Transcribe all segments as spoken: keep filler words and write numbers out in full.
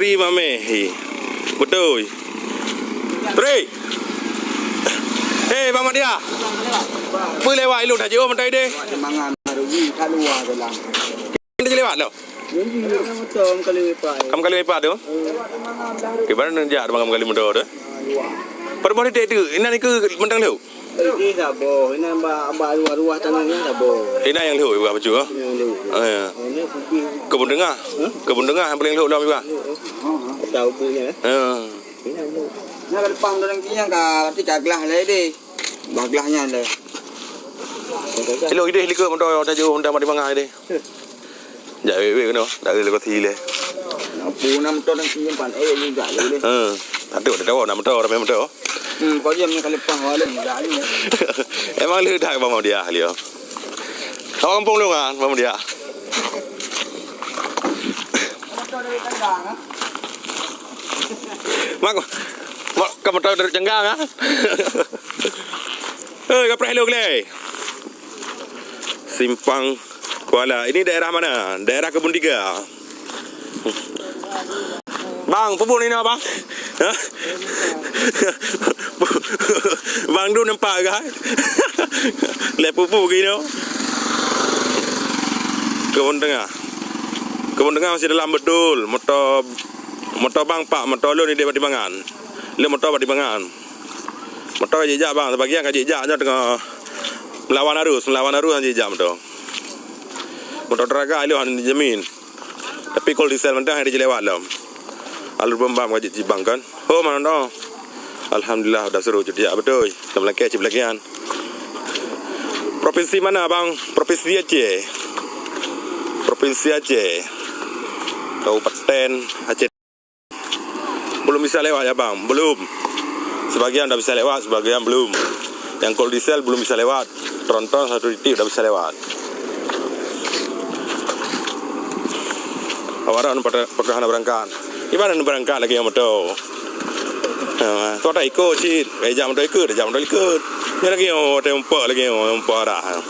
Hi, mameh, hi. Beutôi. Tri. Hei, Bang Madia. Peue lewat ilong tajak, oh, mantap ideh. Mangan rugi, ka luwa jalan. Kita lewat lo. Jadi, motor kali lipat. Kamu kali lipat tu? Kiban jak dengan kali motor tu. Pada boleh tak tu? Ini ni ke mentang lewat? Ini saboh, ini ba, ba ruah-ruah tanah ni saboh. Ini yang lhok ibu apa cuba? Ini lhok. Ah, ya. Ini kupi. Kebun tengah. Hah? Kebun tengah yang paling lhok dalam ibu. Tahu punya. Ya. Ini lhok. Nah, ke depan tu nanti yang ka, nanti ka gelah lagi deh. Bah gelahnya leh. Hello, ideh likot motor tajak untuk mati mangai deh. Jak wek-wek kena, dak ada lokasi leh. Apa nama motor nanti yang pan, eh, juga je deh. Ha, satu dah tahu nama motor, ramai motor. Hmm, kau diam ni kalau lepas walau enggak ni. Emang lu dah Bang Mudia kali ya. Kawan kampung lu kan, Bang Mudia. Mak, mak, kamu tahu dari Cenggang ah? Hei, kapreh lu, Gleh. Simpang Kuala. Ini daerah mana? Daerah Kebun Tiga. Bang, pupuk ni, Bang? Hah? Bang Du nampak ke? Leh pupuk gini. Kebun Tengah. Kebun Tengah masih dalam betul. Motor, motor bang pak, motor lôn di Bati Mangan. Lôn motor Bati Mangan. Motor jijak bang, sebagian ka jijak nyoe teungoh melawan arus, melawan arus jijak motor. Motor teraga ilong hana dijamin. Tapi kol diesel mentah yang dijelewat lom. Alur bembam ka jijibang kan. Oh, mana no? Alhamdulillah, dah suruh cuti betul. Kita melangkah cip lagian. Provinsi mana, bang? Provinsi Aceh. Provinsi Aceh. Kabupaten Aceh. Belum bisa lewat ya, bang? Belum. Sebagian dah bisa lewat, sebagian belum. Yang kol diesel belum bisa lewat. Tronton satu titik dah bisa lewat. Awak dah pada, pada hana berangkat. Ibarat berangkat lagi yang motor. Ha, tu ada ikut cit. Eh, jam motor ikut, jam motor ikut. Ni lagi yang motor empat lagi yang empat arah.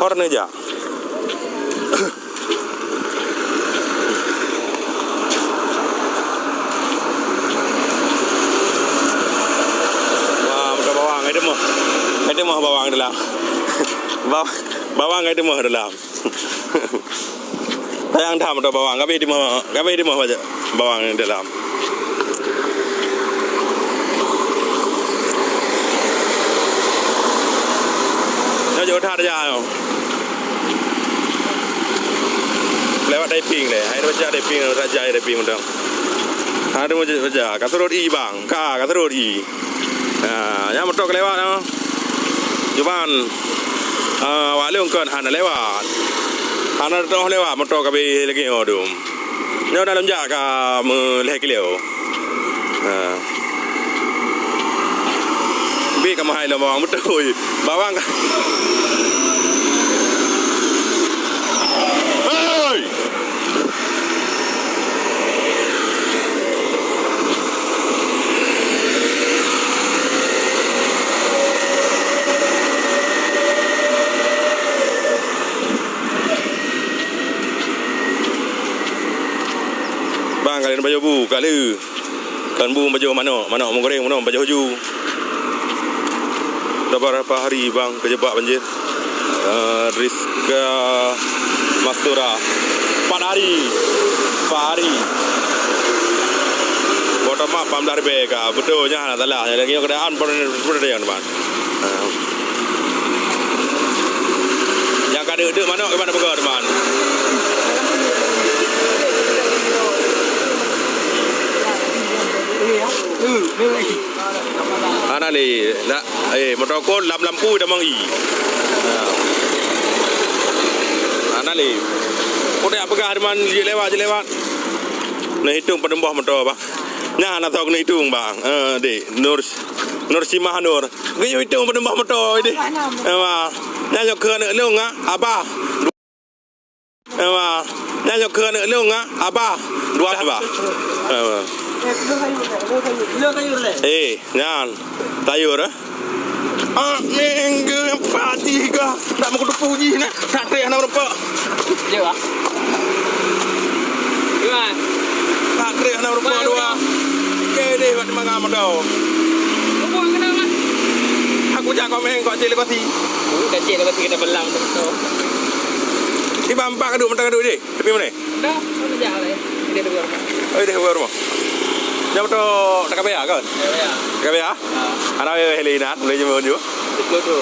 Orang ni jak. Wah, motor bawang, ada mah. Ada mah bawang dalam. Ba-, bawang ada mah dalam. Sayang dah motor bawang, kami di mah, kami di mah baca bawang yang dalam. Nyoe jauh that aja nyoe. Lewat Taiping deh, hai baca Taiping, raja Taiping udah. Ada baca, baca, ka surut i bang, ka, ka surut i. Ha, nyang motor kelewat nyoe. Cuman, eh, awak lôn kon hana lewat. Hana teutoh lewat motor ka beh lagèe nyoe dum. Nyoe dalam jak ka meulhèe kilo. Ha. Beh ka meuhai lom bawang beutôi. Bawang ka. Hei! Bang, kalian baju bu, kali. Kan bu baju manok, manok meugoréng, manok baju ju. Dah berapa hari, bang, kejebak banjir? Eh, Rizka Mastura. Empat hari. Empat hari. Botol mak pam dari B K. Betul nya, salah. Lagi keadaan pun, pun ada yang depan. Ha. Nyang ka deuk-deuk manok keuban peugah teuma. Hana lé, na, eh, motor kon lam lampu dah mangi. Hana lé. Kau dak peugah teuma jeuet lewat, jeuet lewat. Neuhitong padum boh motor, bang. Nyan hana tau keuneuk itong, bang. Eh, dek. Nur, Nur Simah Nur. Geuyue itong padum boh motor, dek. Eh, bang. Nyan nyok keu aneuk lôn, ah, abah. Eh, bang. Nyan nyok keu aneuk lôn, ah, abah. Dua, bang. Eh, bang. Eh, nyan. Tayur, eh. Ah, minggu empat tiga. Tak mau kutepu ji nah. Tak trek hana meureumpok. Jeuh, ah. Iwan. Tak trek hana meureumpok. Di mana moto? Bukan kena, Mat. Aku jak komen kok cek lokasi. Hmm, kok cek lokasi kita belang tu. Di bampak kaduk, mantong kaduk deh. Tapi mana? Dah, mana jak lah. Dia dua rumah. Oh, dia dua rumah. Jam tu tak kaya kan? Ya, ya. Tak kaya? Ha. Anak weh weh linan, boleh jumpa jumpa. Betul tu.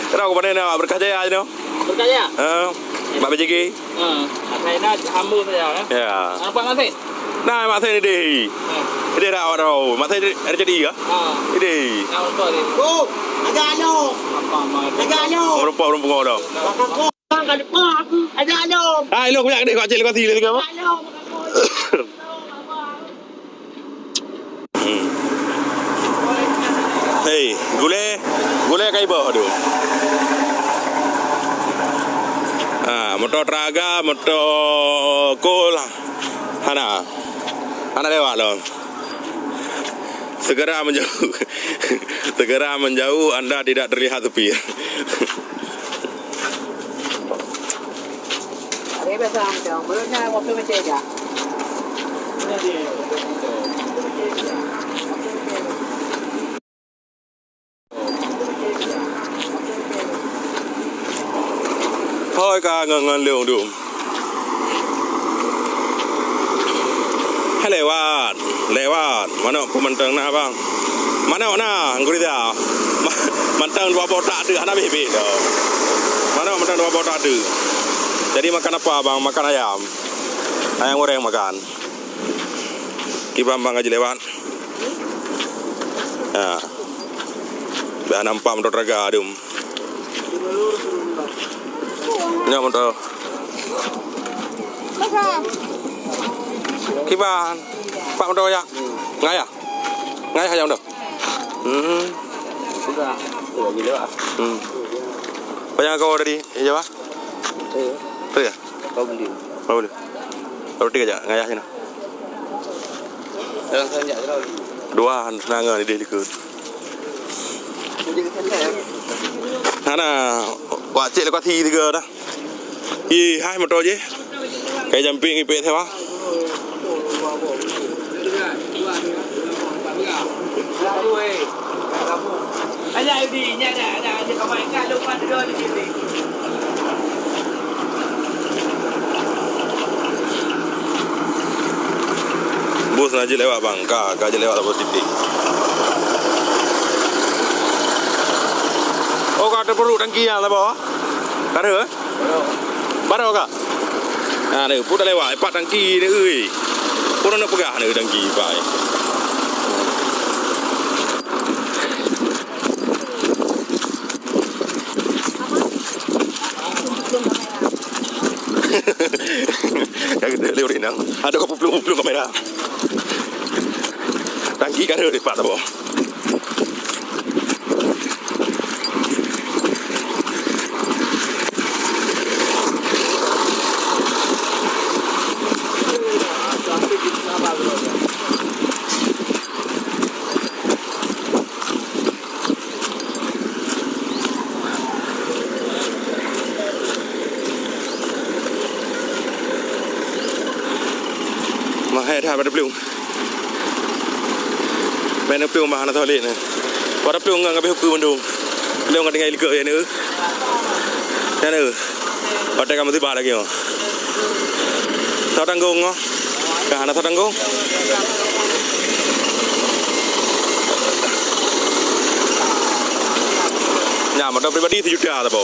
Kenapa aku pandai nak berkah jaya je tu? Berkah jaya? Ha. Mak B J G. Ha. Saya nak hamba saja, ya. Ya. Nampak masih? Nah, mak saya ni deh. Ha. Dia dah awak dah. Mak saya ada jadi ya? Ha. Ini. Nah, untuk ni. Oh, agak anu. Apa, apa? Agak anu. Merupa orang pungo dah. Agak anu. Ah, elok banyak deh kau cek lokasi dia tiga apa? Agak anu. Hmm. Hei, gulai, gulai kai boh tu. Ah, motor Traga, motor Kol. Hana. Hana lewat lom. Segera menjauh. Segera menjauh, anda tidak terlihat supir. Hôi ka ngon, ngon lôn dum. Hai lewat, lewat. Manok pun mantong na, bang. Manok na, Uncle Rizal. Ma-, mantong dua boh tak deuk, hana beh-beh dah. Manok mantong dua boh tak deuk. Jadi makan apa, bang? Makan ayam. Ayam goreng makan. Kiban bang gaji lewat. Ha. Dah nampak motor Traga dum. Nyoe motor. Kiban. Pak motor ya. Ngayah. Ngayah aja motor. Hmm. Sudah. Lagi lewat. Hmm. Panyang kau tadi, ya, Jawa? Iya. Betul ya? Kau beli. Kau beli. Kau tiga aja, ngayah sana. Dalam sanjak terus. Dua, senangan di likot. Jadi ke sana ya? Hana, wak cek lokasi tiga dah. Ih, hai motor je. Kai jamping ipek sewa. Bus na jeuet lewat, bang. Ka, ka jeuet lewat saboh titik. Oh, ka teupeuruk tangki nyan saboh? Ka rhot, eh? Baroe ka? Ah, ni, pun dah lewat, empat tangki ni, ui. Pun nak peugah ni tangki, pai. Yang gede lewat inang. Ada kau pupulung-pupulung kamera. Tangki kan ada di pat apa? Mahai that bak plueng. Main plueng bah hana solid ni. Bak plueng ngon habéh ukeue mandum. Plueng ka tinggai likot ya ni. Ya ni. Watèe ka musibah lagi oh. Soe tanggong oh. Ka hana soe tanggong. Nyan motor pribadi sejuta saboh.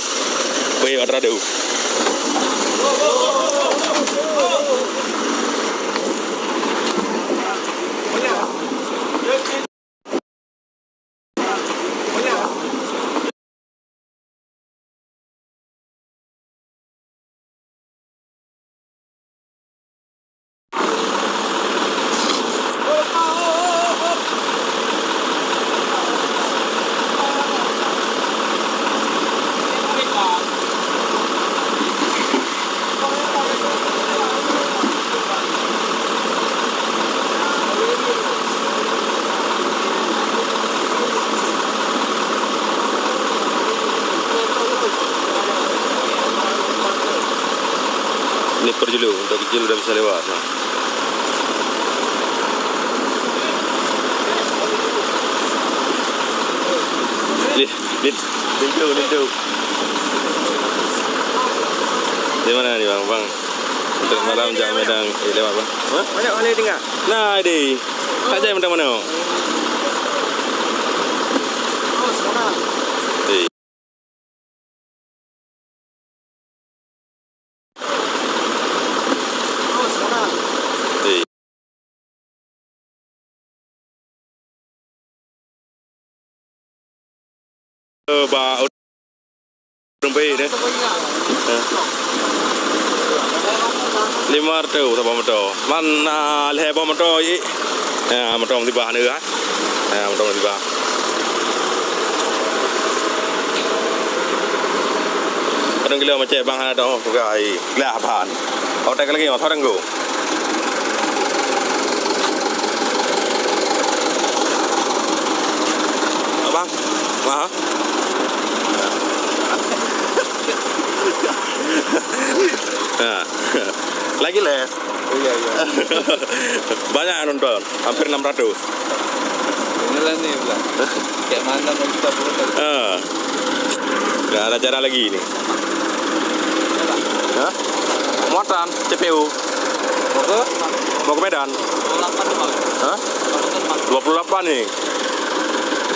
Weh, motor adu. Ni perjulu, untuk kecil udah bisa lewat. Nah. Lin-, lintu, lintu. Di mana ni, Bang? Bang, untuk malam jam Medan, eh, lewat, Bang. Hah? Banyak orang tinggal. Nah, di. Tak jai mana-mana. Eh. Eh. Eh, ba ureueng baik deh. Eh. Lima reutôh saboh moto. Man, ah, lhèe boh moto, i. Ya, moto musibah ni, kan? Ya, moto musibah. Kadang gila macam bang ada dah, oh, pegai, eh. Lah, apaan? Otak lagi, oh, sorang go. Abang? Maaf. Ha. Lagi leh. Iya, iya. Banyak yang nonton, hampir enam ratus. Inilah ni pula. Kayak mana mau kita protes. Ha. Nggak ada cara lagi ni. Hah? Muatan, C P U. Mau ke? Mau ke Medan? Dua puluh delapan tu, Bang. Hah? Dua puluh delapan ni.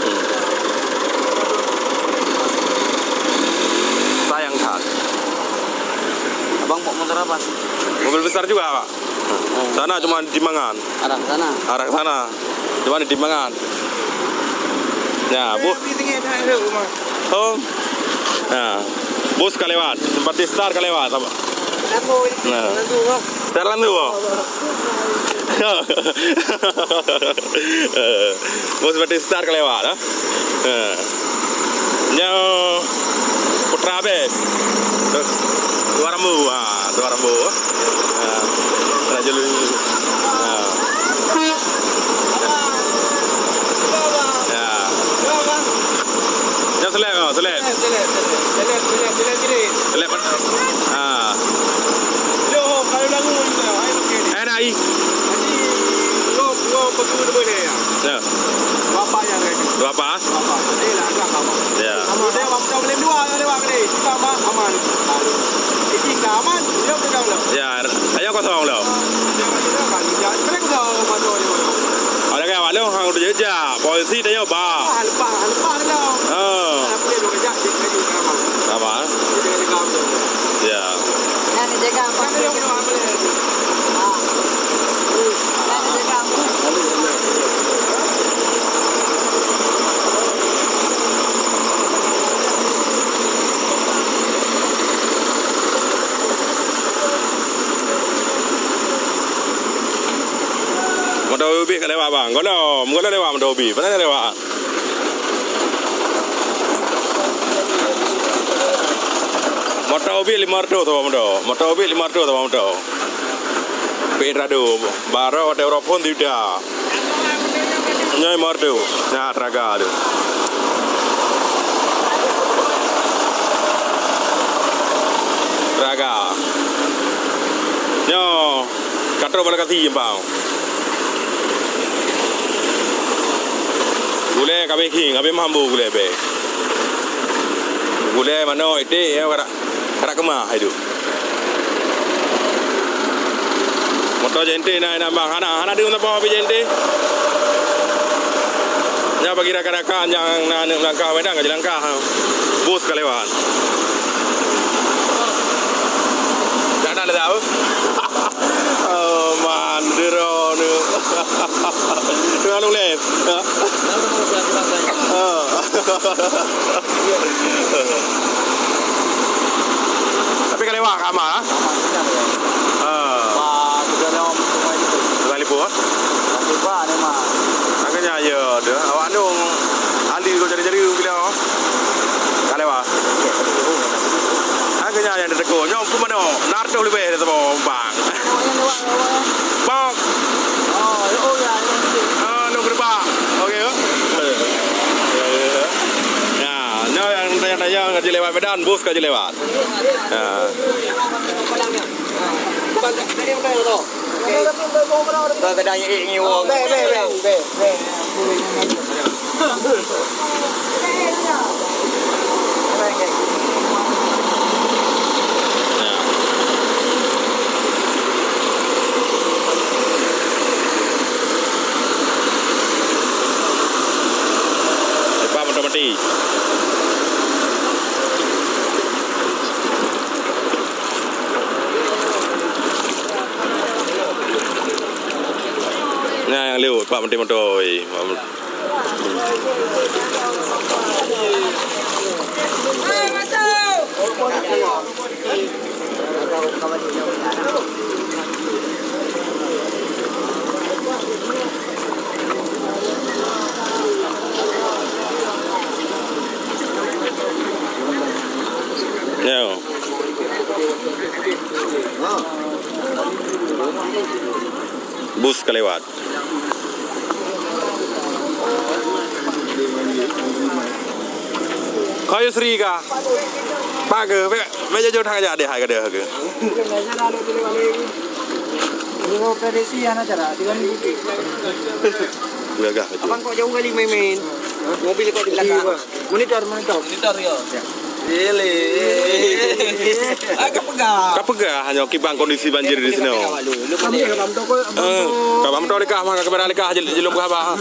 Hmm. Sayang kan. Abang bawa motor apa? Mobil besar juga, Pak. Sana cuma di Timbangan. Arah sana. Arah sana. Cuma di Timbangan. Ya, Bu. Oh. Nah, bus ka lewat, simpati Star ka lewat. Apa? Nah. Star langsung, oh. Bus simpati Star ka lewat, ah. Nah. Nyoe Putra Abes. Dua rambu, ah, dua rambu. Ah. Raja Lui. Ah. Ya. Jom selek, oh, selek. Selek, selek, selek, selek, selek, selek. Selek, ah. Loh, kalau lalu, ayo, okey. Eh, nak, i. Haji, lo, lo, betul, betul, ya. Ya. Bapak yang ready. Bapak? Bapak. Eh, lah, agak bapak. Ya. Aman. Dia, bapak, dah boleh dua, dah lewat, boleh. Kita aman, aman. Jadi, kita aman, dia pegang, lo. Ya, ayo kosong, lo. Ah, dia, dia, dia, dia, dia, dia, dia, dia, dia, dia. Ada kayak awak lo, hang udah jejak. Polisi tanya, ba. Ah, lepas, lepas, lo. Ah. Ah, boleh, lo, kejap, dia, dia, dia, dia, dia. Apa? Dia, dia, dia, dia, dia. Ya. Nyan jaga apa? Nyan jaga apa? Moto ubit ka lewat, bang. Golom, golom lewat moto ubit. Mana lewat? Moto ubit lima ratus saboh moto. Moto ubit lima ratus saboh moto. Pih radu, baroe watèe uroe phôn sijuta. Nyoe lima ratus. Nah, teraga tu. Teraga. Nyoe. Ka trôk bak lokasi simpang. Gulèe ka bèe khieng, ka bèe mambu gulèe bèe. Gulèe manok iték, ya, ka, ka keumah hai tu. Moto J N T na, na bang, hana, hana deuh saboh pih J N T. Nyan bagi rakan-rakan nyang na aneuk meulangkah Medan ka jilangkah. Bus ka lewat. Dak na lé tahu. Oh, man, droeneuh. Teuh lôn lé. Ha? Oh. Tapi ka lewat ka aman, ha? Ha. Tukang lipo, ha? Makanya, ya, dah. Awak ni, ahli kau cari-cari, bila, ha? Ka lewat. Makanya, yang ditekuk. Nyoe pun mana? Enam ratus lebih dah sama, bang. Bang. Ah, nyoe geubak. Okey, ya. Ya, nyoe nyang tanyong-tanyong ka jilewat Medan, bus ka jilewat. Ya. Kadang ngieng-ngieng. Ya. Lepas motor mati. Nah, nyang lewat, Pak Menteri Motor. Ya. Bus ka lewat. Ka Yusri ka. Pak ke, bèk, bèk jujur that aja deh, hai ka deh ke. Gagah betul. Abang kok jauh kali main-main? Mobil kok di belakang? Monitor, monitor. Monitor ya. Ele. Ah, ka peugah. Ka peugah hanya kibang kondisi banjir di sini. Kami ka bang toko. Eh, ka bang toko lekah mah, ka kamera lekah je, je lom ka bah.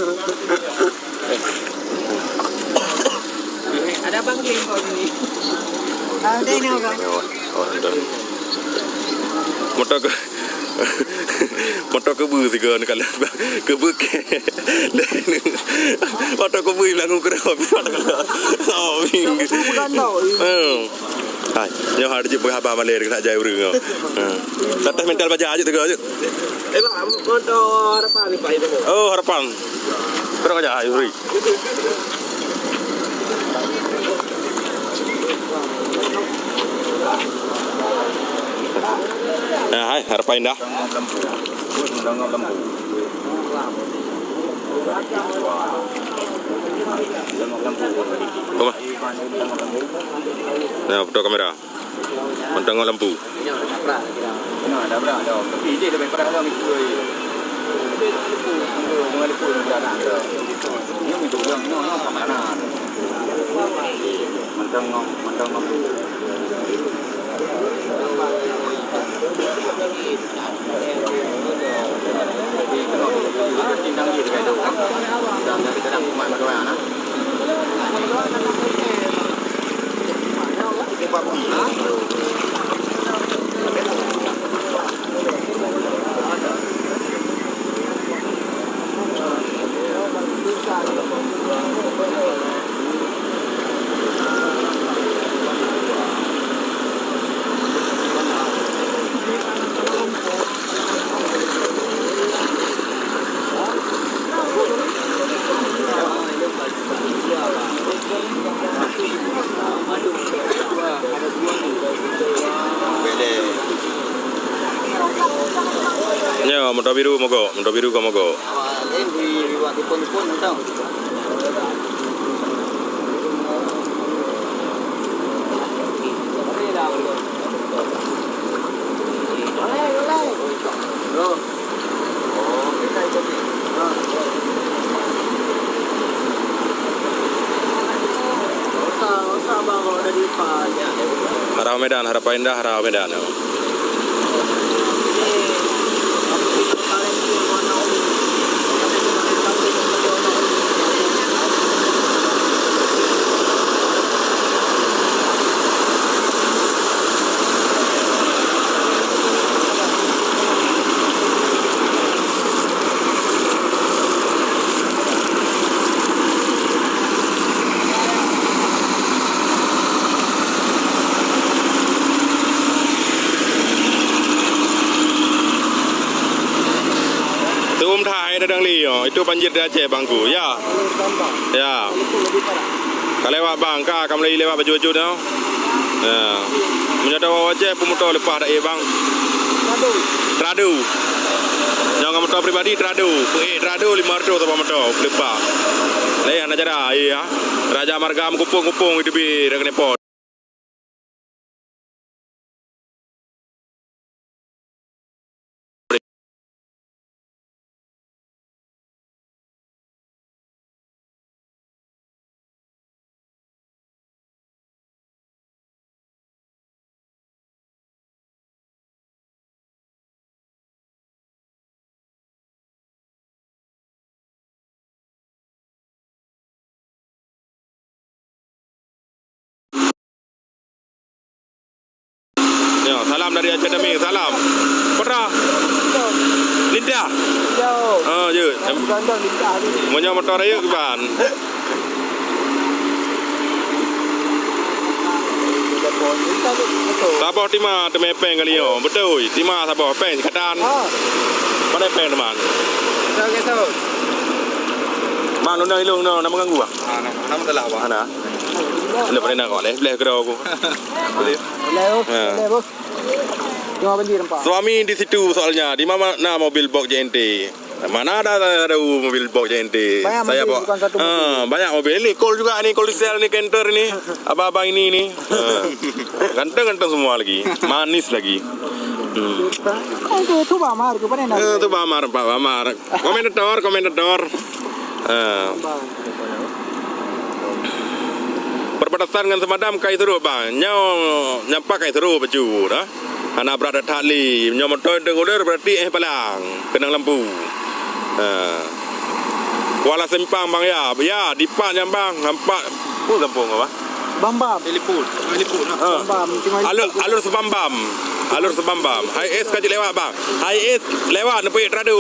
Ada bang kling kau ni. Ah, dah ni orang. Oh, dah. Motor ke Motor keubeue sigoe neukalon, keubeue kèe. Motor keubeue bilang ukeue. Oh, minggu. Bukan tau. Hmm. Hai, nyoe hana jeuet peugah haba malèe keunan jai ureueng. Hmm. Tates mental baja jeuet teuga jeuet. Eh, Pak, motor Harapan ni, Pak, itu. Oh, Harapan. Terus aja, hai, Uri. Nah, hai, Harapan Indah. Apa? Nah, foto kamera. Mantong ngon lampu. Nyoe, moto biru mogok, moto biru ka mogok. Hara Medan, Harapan Indah, Hara Medan. Tuem that hai dadang li, oh, itu banjir di Aceh, Bangku. Ya. Ya. Ka lewat bang, ka, ka mulai lewat baju-baju tu. Ya. Meunyoe tawoe Aceh, peue moto leupah dak, eh, bang? Trado. Trado. Nyang moto pribadi, Trado. Peuék Trado lima ratus saboh moto, leupah. Lé, hana cara, iya. Raja Marga meukupông-kupông, itu bi, dak keuneuk po. Salam dari Aceh Damai, salam. Petra? Lindah. Oh, jeuet. Meunyoe motor rayeuk kiban. Saboh tima teumé péng kali nyoe. Beutôi, tima saboh péng sikatan. Mana péng teuma? Bang, lôn ilong, lôn, nama ganggu, Bang? Ah, nama, nama telah, Bang. Ana. Anda pernah nak kau leh, bleh kira aku. Boleh. Boleh, oh. Ha. Boleh, bos. Tengok banjir nampak. Suami di situ soalnya. Di mana mobil box J N T? Mana ada, ada mobil box J N T? Banyak mobil, bukan satu mobil. Banyak mobil. Ini Colt juga, ini Colt Diesel, ini Canter ini. Abang-abang ini, ini. Ha. Ganteng-ganteng semua lagi. Manis lagi. Hmm. Oh, tu, tu Bang Amar ke? Mana nak? Eh, tu Bang Amar, Pak Bang Amar. Komentator, komentator. Ha. Perbatasan ngon Seumadam kai surok, Bang. Nyoe nyampak kai surok baju dah. Hana brat that lé. Nyoe moto teuguler berarti eh palang keunong lampu. Ha. Kuala Simpang, Bang, ya. Ya, dipat nyan, Bang. Nampak. Pun gampông apa? Bambam. Telepon. Telepon, ha. Ha. Bambam. Alur, alur Sebambam. Alur Sebambam. Hai es ka jeuet lewat, Bang. Hai es lewat, neupeuék Trado.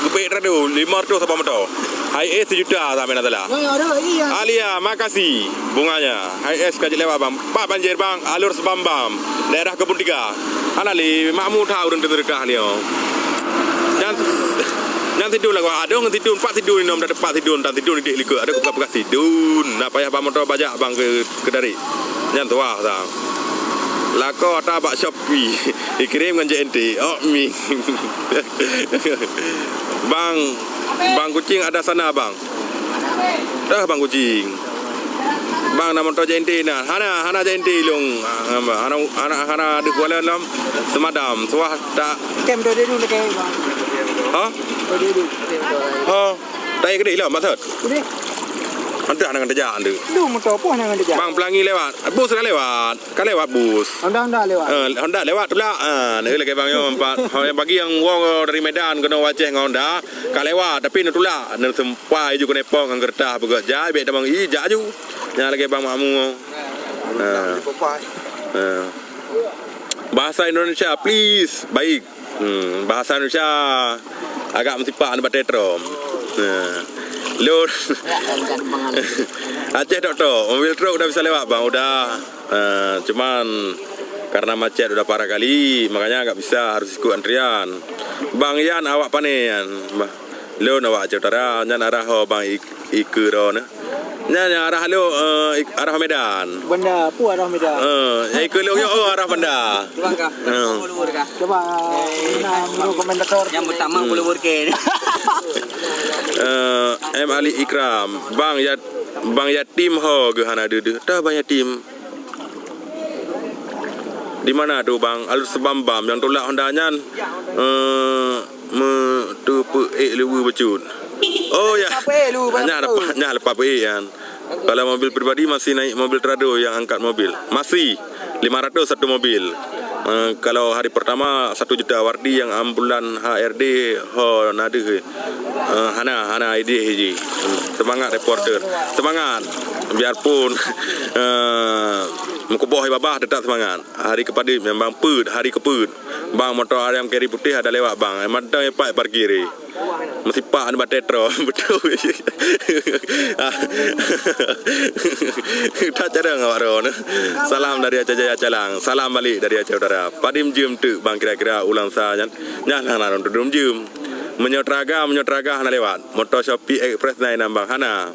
Neupeuék Trado. Lima ratus saboh moto. Hai es sejuta, sampai nak salah. Ya, ya, ada, iya. Alia, makasih. Bunganya. Hai es ka jeuet lewat, Bang. Pak banjir, Bang. Alur Sebambam. Daerah Kebun Tiga. Hana lé, makmu that ureueng teudeureuka nyoe. Nyan, nyan Sidun lagoe. Adoh ngon Sidun, Pak Sidun, inom dah Pak Sidun, tan Sidun idéh likot. Ada buka-buka Sidun. Nak payah ba moto bajak, Bang, ke, ke dari. Nyan tuah, sang. Lakoe ata bak Shopee. Dikirim ngon J N T. Oh, mi. Bang, Bang Kucing ada sana, Bang. Dah Bang Kucing. Bang, na moto J N T na. Hana, hana J N T ilong. Hana, hana, hana ada kuala lom. Seumadam, suah tak. Kem tu dia dulu, kem, Bang. Ha? Tu dia dulu. Ha. Tak ada lom, maksud? Udah. Entah dengan tejak tu. Aduh, motor pun dengan tejak. Bang, Pelangi lewat. Bus dah lewat. Ka lewat bus. Honda, Honda lewat. Eh, Honda lewat tulak. Ah, ni lagi bang yo empat. Ho yang pagi yang wong dari Medan kena waceh ngon Honda. Ka lewat tapi ni tulak. Ni sempai ju kena pong ngon kertas beugok jai bek damang i jak ju. Nya lagi bang makmu. Ah. Ah. Bahasa Indonesia please. Baik. Hmm, bahasa Indonesia agak mesipak ni batai trom. Nah. Lur. Aceh tok-tok, mobil truk udah bisa lewat bang, udah. Eh, cuman karena macet udah parah kali, makanya agak bisa harus ikut antrian. Bang Yan awak pane Yan. Bah, lôn awak Aceh Utara, nyan arah ho bang ik-, ikeu ro na. Nyan nyang arah lok, eh, ik-, arah Medan. Banda, pu arah Medan. Eh, nyang ikeu lok yo, oh, arah Banda. Cuba kah? Eh. Cuba, eh, nah, menurut komentator. Yang pertama, hmm. Bulu burke. Eh, M Ali Ikram, Bang Yat-, Bang Yatim ho geuh hana deuh-deuh. Dah Bang Yatim. Di mana tu, Bang? Alur Sebambam nyang tulak Honda nyan, eh, meuteupeue leuweue bacut. Oh, ya. Lepas peuék leuweue bacut. Nyah lepas, nyah lepas peuék nyan. Kalau mobil pribadi masih naik mobil Trado yang angkat mobil. Masih. Lima ratus satu mobil. Eh, kalau hari pertama, satu juta. Wardi yang ambulan H R D, ho, na deuh. Eh, hana, hana idéh ji. Semangat reporter. Semangat. Biarpun, eh, meukuboh babah, tetap semangat. Hari kepadeuet memang peuet, hari keupeue. Bang, motor ayam keri putih ada lewat, bang. Eh, mantong ipak parkir, eh. Meusipak ni batai tro. Betul. Tak cadang awak ron. Salam dari Aceh Jaya Calang. Salam balik dari Aceh Utara. Padum jeuem teuk, bang, kira-kira ulang sa nyan. Nyan hana ron tudum jeuem. Meunyoe Teraga, meunyoe Teraga hana lewat. Motor Shopee Express na inan, bang, hana.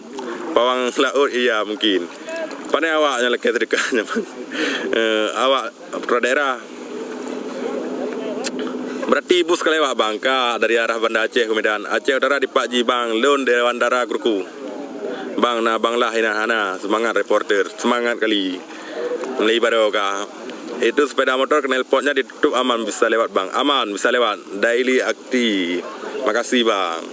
Pawang laôt iya mungkin. Pane awak nyang lakée seudeukah nyan, bang? Eh, awak putra daerah. Berarti bus ka lewat, bang, ka dari arah Banda Aceh ke Medan. Aceh Utara dipat ji, bang, lôn dari Bandara Kruku. Bang, na bang lah inan hana, semangat reporter, semangat kali. Meulai baroe ka. Itu sepeda motor knalpotnya ditutup, aman bisa lewat, bang. Aman bisa lewat. Daily Akti. Makasih, bang.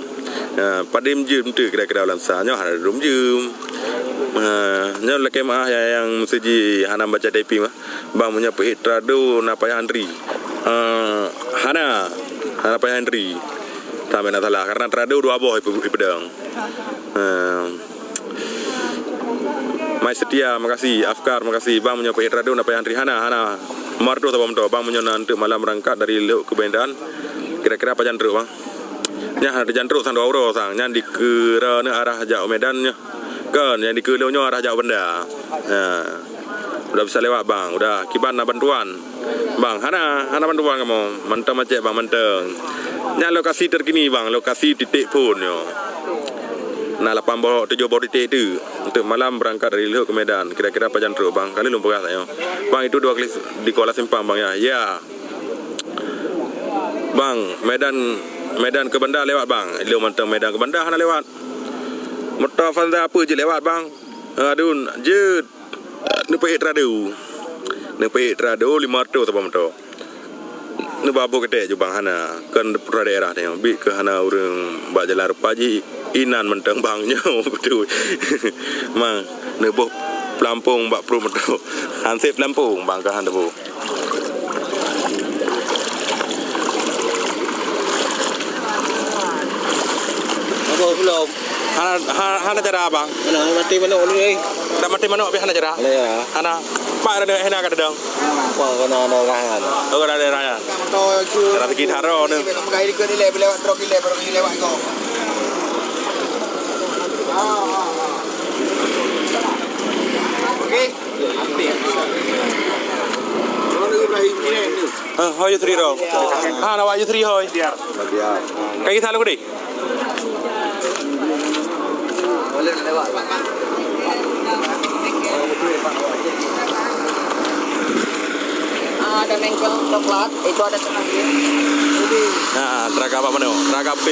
Ya, padum jeuem tu kira-kira ulang sa. Nyoe hana dum jeuem. Ha, nyoe lakée maah ya, nyang meuseujih hana baca typing mah. Bang, meunyoe peuék Trado na payah antri. Eh, hana. Hana payah antri. Sampai na salah. Karena Trado dua boh ipe-, ipeudong. Eh, Mai Setia, makasih. Afkar, makasih. Bang, meunyoe peuék Trado na payah antri. Hana, hana. Lima reutôh saboh moto, bang, meunyoe na eunteuk malam beurangkat dari Lhok keu Medan, kira-kira pajan trok, bang? Nyan hana tajan trok sang dua uroe sang, nyan dikeue neuh arah jak u Medan nyoe. Kon, nyan dikeue lôn nyoe arah jak u Banda. Ha. Udah bisa lewat, bang, udah kiban na bantuan. Bang, hana, hana bantuan kamoe. Mantong macet, bang, mantong. Nyan lokasi terkini, bang, lokasi titik phon nyoe. Na lapan boh, tujoh boh titik tu. Untuk malam berangkat dari Lhok ke Medan. Kira-kira pajan trok, bang? Ka lheueh lôn peugah tanyoe. Bang, itu dua kali di Kuala Simpang, bang, ya. Ya. Bang, Medan, Medan ke Banda lewat, bang. Ilôn mantong Medan ke Banda hana lewat. Moto Avanza apa jeuet lewat, bang? Adun, jeuet. Neupeuék Trado. Neupeuék Trado lima reutôh saboh moto. Neuba boh keudéh ju, bang, hana. Kon putra daerah nyoe. Bit keu hana ureuëng bak jalan rupa jih. Inan mantong, bang, nyoe beutôi. Mang, neuboh pelampong bak pruet moto. Hansét pelampong, bang, ka hana boh. Apa belum? Hana, ha-, hana cara, bang. Hana mati manok ni, eh. Dah mati manok, tapi hana cara. Ada ya. Hana. Mak ada hena ka dedang. Apa kena ada rahan? Oh, ada rahan. Cara sikit haro ni. Pegai ikut ni, lewat truk ni, baru lewat kau. Okey. Ah, hoi Yusri ro. Ha, na wak Yusri hoi. Kaki salu kudi. Ah, ada bengkel coklat, itu ada. Nah, teraga apa mana? Teraga P.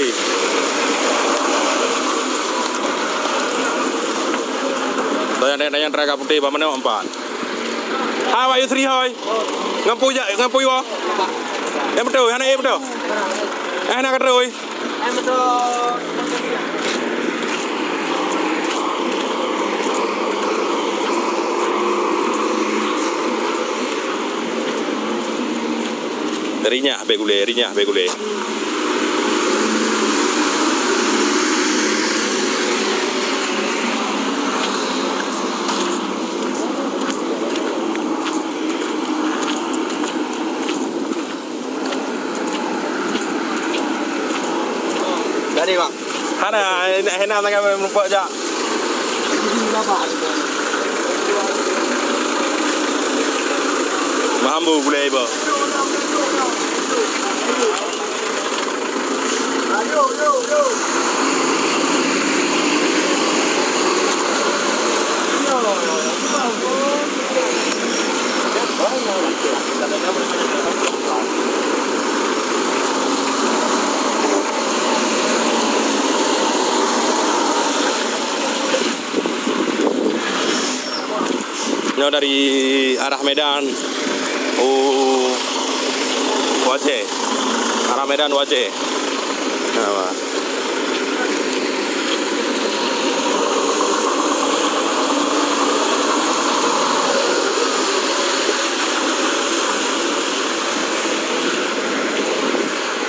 Tanya-tanya teraga putih apa mana empat? Hai, Wak Yusri, hai. Ngampu ja, ngampu wa. Yang betul, yang naik betul. Eh, nak kata, oi. Rinyah be gule, rinyah be gule. Jadi, Bang. Hana, hena, hena sangat meureumpok jak. Mahambu gulai iba. Nyoe dari arah Medan u Aceh. Arah Medan u Aceh. Nah, wah.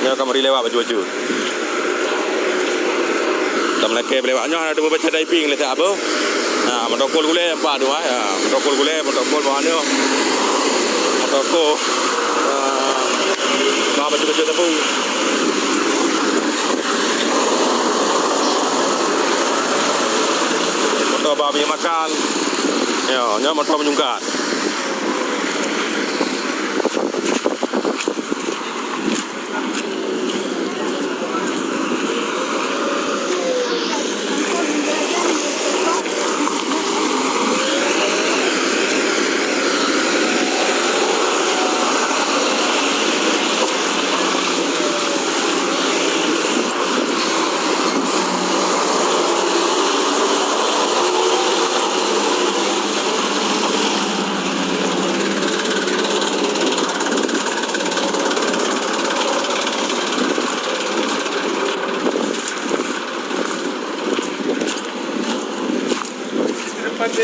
Nyoe ka meuri lewat baju-baju. Tameulakée lewat nyoe hana teumeubaca diving lé siat boh. Nah, motokol gulée empat dua, ya. Motokol gulée, motokol bawah nyoe. Motokol, ah, bawah baju-baju sapu. Moto bak minyeuk makan. Yo, nyoe moto menyungkat.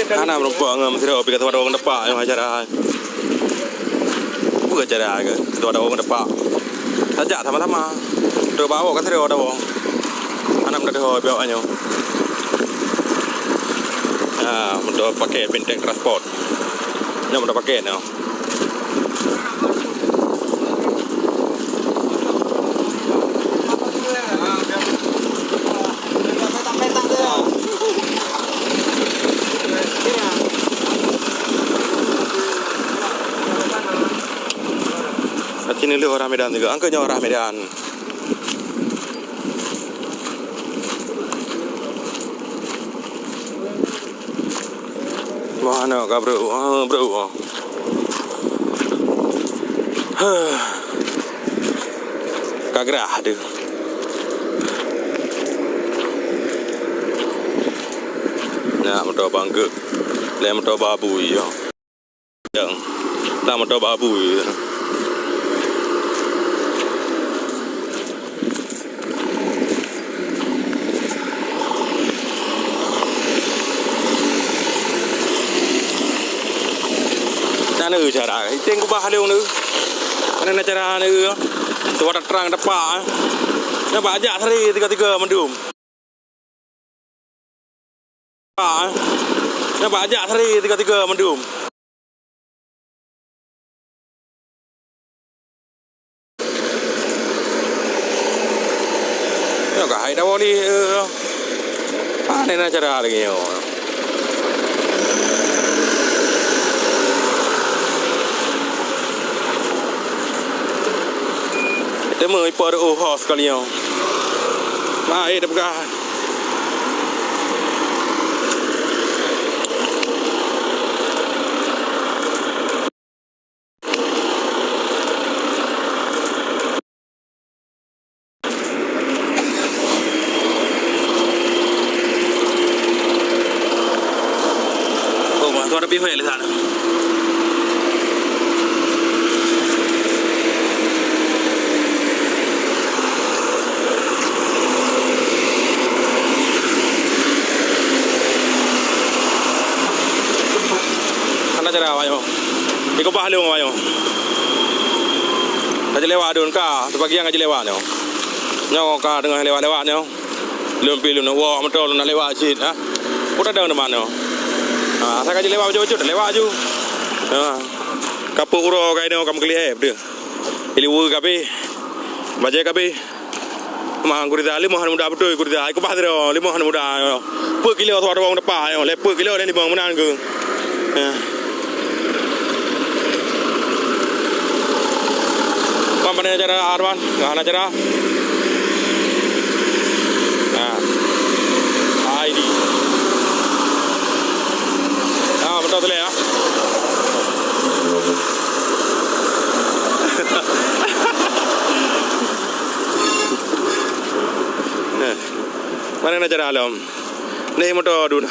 Hana meureumpok ngon sidroe pih ka teuma dong depak nyoe acara. Peue acara ke? Teuma dong depak. Tajak sama-sama. Tu bawa ka sidroe dong. Hana meudeh ho biawak nyoe. Ha, meudeh pakai Bintang Transport. Nyoe meudeh pakai nyoe. Lheueh arah Medan sigoe, angkot nyoe arah Medan. Wah, aneuk ka breuek, ah, breuek, ah. Huh. Ka grah deuh. Nyan moto bangkeuek. Lé moto babui, ya. Dang. Tak moto babui. Nyan cara. Iteng kubah lé nyoe. Mana na cara nyoe? Suara terang depan. Nampak ajak seri tiga-tiga mandum. Ah, nampak ajak seri tiga-tiga mandum. Nyoe ka hai dawa lé, eh. Ah, ni na cara lagi nyoe. Teuma ipo ada oh sekali nyoe. Mai dah peugah. Oh, mah, tu ada pihak di sana. Hana cara awak nyoe. Ikubah lé awak nyoe. Ka jilewat dun ka, sebagian ka jilewat nyoe. Nyoe ka teungoh lewat-lewat nyoe. Lôn pi lôn wok moto lôn na lewat cit, ha. Peue tadong teuma nyoe. Ha, asai ka jilewat bacut-bacut, lewat aju. Ha. Ka peuet uroe ka inoe ka meukeulih deuh. Iliweue ka abéh. Bajée ka abéh. Mang Gurida limoh aneuk muda beutôi Gurida. Ai kubah sidroe limoh aneuk muda. Peuet kilo sidroe ureueng depan nyoe. Lhèe peuet kilo lhèe limong meunan keuh. Ya. Pan pane cara Arman? Hana cara. Ha. Ai di. Ha, beutôi tu lé ya. Eh, mana na cara lom? Ni moto dun.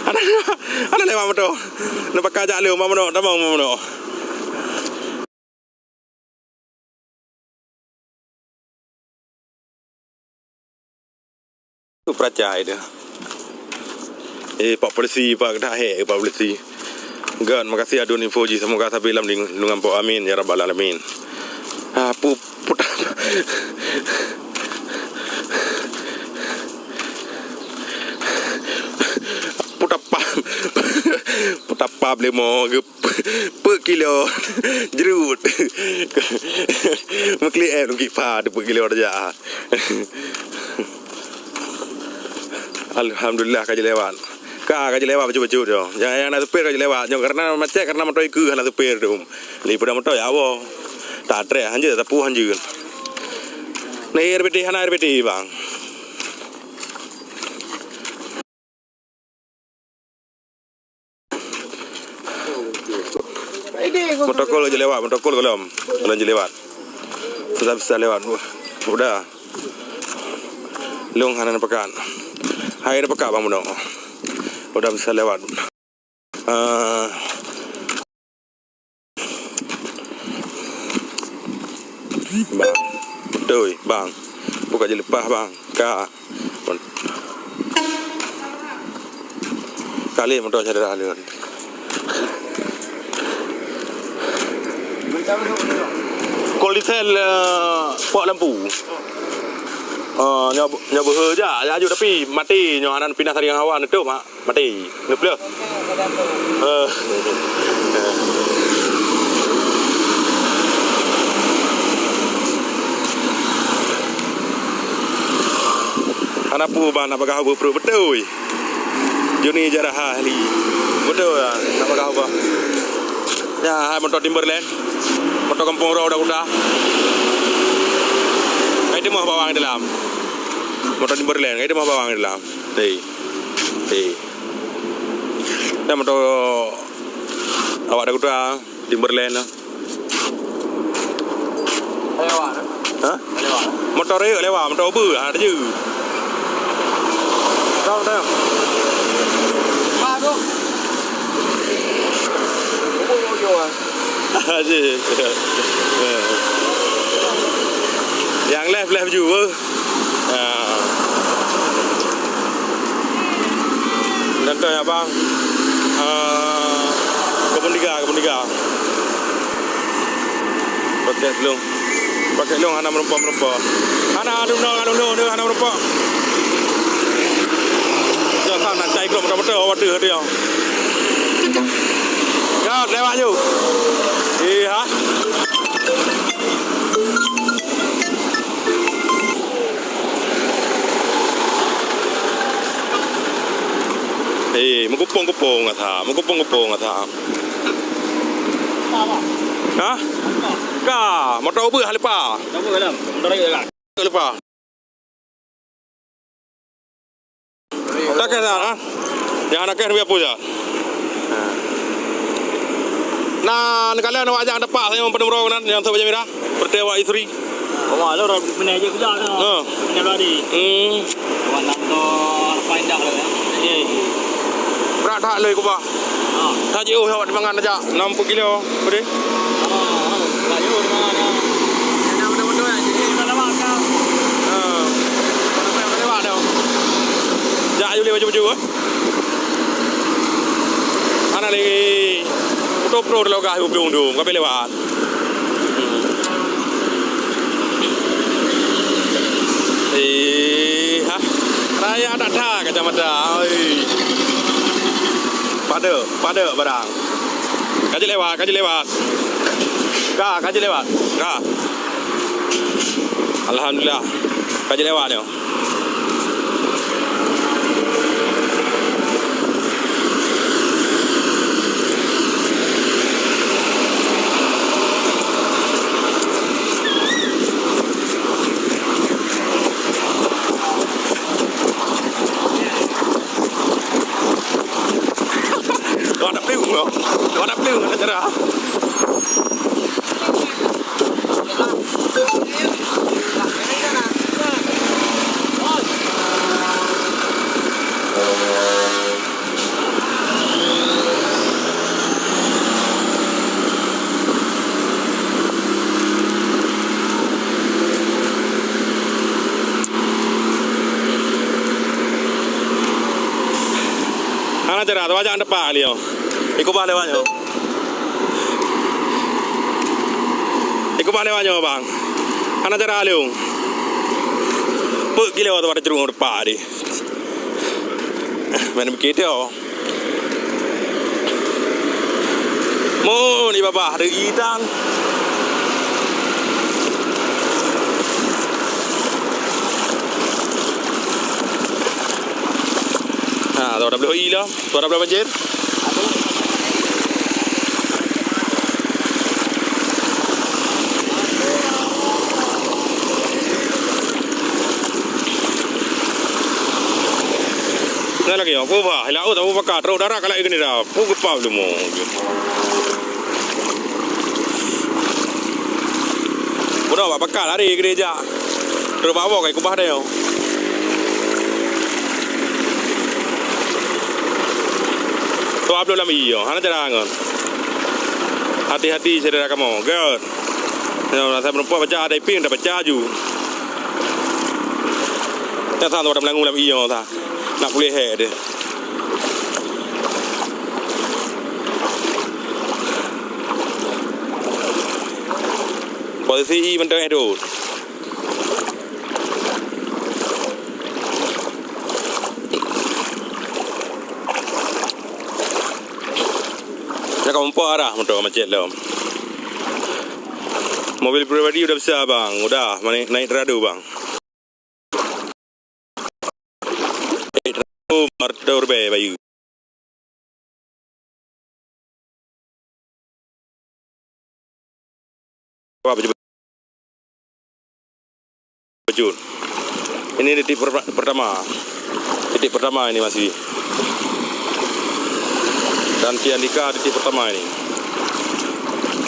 Ana, ana lewat moto. Na pakai jak lom, mono, tamong mono. Tu peracai dia. Eh, Pak Polisi, Pak, dah hek, Pak Polisi. Gan, makasih adun info jih. Semoga sabe lam lindungan Po. Amin, ya rabbal alamin. Ah, pu-, puta-, putapa, putapa limo geup. Peuet kilo jrut. Meuklik eh, lungkit pa tu peuet kilo raja. Alhamdulillah ka jilewat. Ka, ka jilewat bacut-bacut nyoe. Nyang, nyang na supir ka jilewat. Nyoe karena macet, karena moto ikeu hana supir tu. Li pada moto ya Allah. Tak trek hanjeuet, sapu hanjeuet. Ni air putih, hana air putih, bang. Motokol jilewat, motokol golom. Golom jilewat. Susah-susah lewat. Udah. Long hana pekat. Hai ada pekat bang bunoe. Udah bisa lewat. Ah. Bang. Beutôi, bang. Buka je leupah, bang. Ka. Kali moto syedara lôn. Kol diesel, eh, pok lampu. Ah, nyoe, nyoe beuhe jak, jak aju tapi mati nyoe hana pinah saringan hawa neutup, ha. Mati. Neupleuh. Eh. Hana peue bang nak bagah ubah pruet beutôi. Joni jarah ahli. Beutôi lah, nak bagah ubah. Ya, hai motor Timberland. Moto gampông droe Dakuta. Hai timoh bawang di dalam. Moto Timberland, hai timoh bawang di dalam. Hei. Hei. Dan moto awak Dakuta, Timberland lah. Lewat. Ha? Lewat. Moto rayek lewat, moto beu, ha, dia. Tahu, tahu. Baru. Ubur ujung, ah. Asyik. Yang left, left juga. Ha. Contoh ya, bang. Ah, kebun tiga, kebun tiga. Pakai belum. Pakai long hana meureumpok-meureumpok. Hana alun nong, alun nong, hana meureumpok. Jangan nak cai glok motor-motor awak tu dia. Ya, lewat je. Iya. Eh, meukupông-kupông asa, meukupông-kupông asa. Ha? Ka, moto ubeuh leupah. Leupah. Tak kira, ha? Nyang hana kira, biar puja. Nah, neukalon awak jak tepak saya, peneumroe nan, nyang sôk bajèe mirah. Seperti awak isteri. Awak lo, minah je kerja tu. Ha. Minah lari. Hmm. Awak nak motor, apa indak lo, ya? Eh. Berat that loi kubah. Ha. Ka jiôh awak di mangan aja, enam puluh kilo, beudeh. Ha, ha. Ka jiôh di mangan, ha. Ada benda-benda yang jadi. Dah lama kan. Ha. Dah lewat dah. Jak ayu lé baju-baju, eh. Hana lé. Motor pro di logah, ujong tu, ka lewat. Eh, ha? Raya that that kacamata. Oi. Pada, pada barang. Ka jeuet lewat, ka jeuet lewat. Ka, ka jeuet lewat. Ka. Alhamdulillah. Ka jeuet lewat nyoe. Wah, nak peue, wah, nak peue, nak cerah. Hana cara, tu ajak depan dia. Ikut bah lewat nyoe. Ikubah lewat nyoe, bang. Hana cara lôn. Peuet kilo tu pada jerung depak di. Mana begitu? Mun di babah ada idang. Ha, tu ada belah i lah. Suara bola banjir. Nah, lagi apa bah? Laut apa bakar? Trok darat kalau ini dah. Pun gepau dulu. Bodoh, bak bakal lari gereja. Terus bawa kai kubah dia. Tu upload lam iyo, hana cara ngon. Hati-hati syedara kamoe, gèt. Nyoe rasa meureumpok baca ada iping, dah baca aju. Nyoe sang tu ada melangu lam iyo sang. Nak pulih hek dia. Posisi i mantong eh dot. Nyoe ka muphom arah moto macet lom. Mobil pribadi udah bisa, bang. Udah naik, naik teradu, bang. Naik teradu, marto rubé bayu. Wah, beujeuet. Ini titik per-, pertama. Titik pertama ini masih. Dan Ciandika titik pertama ini.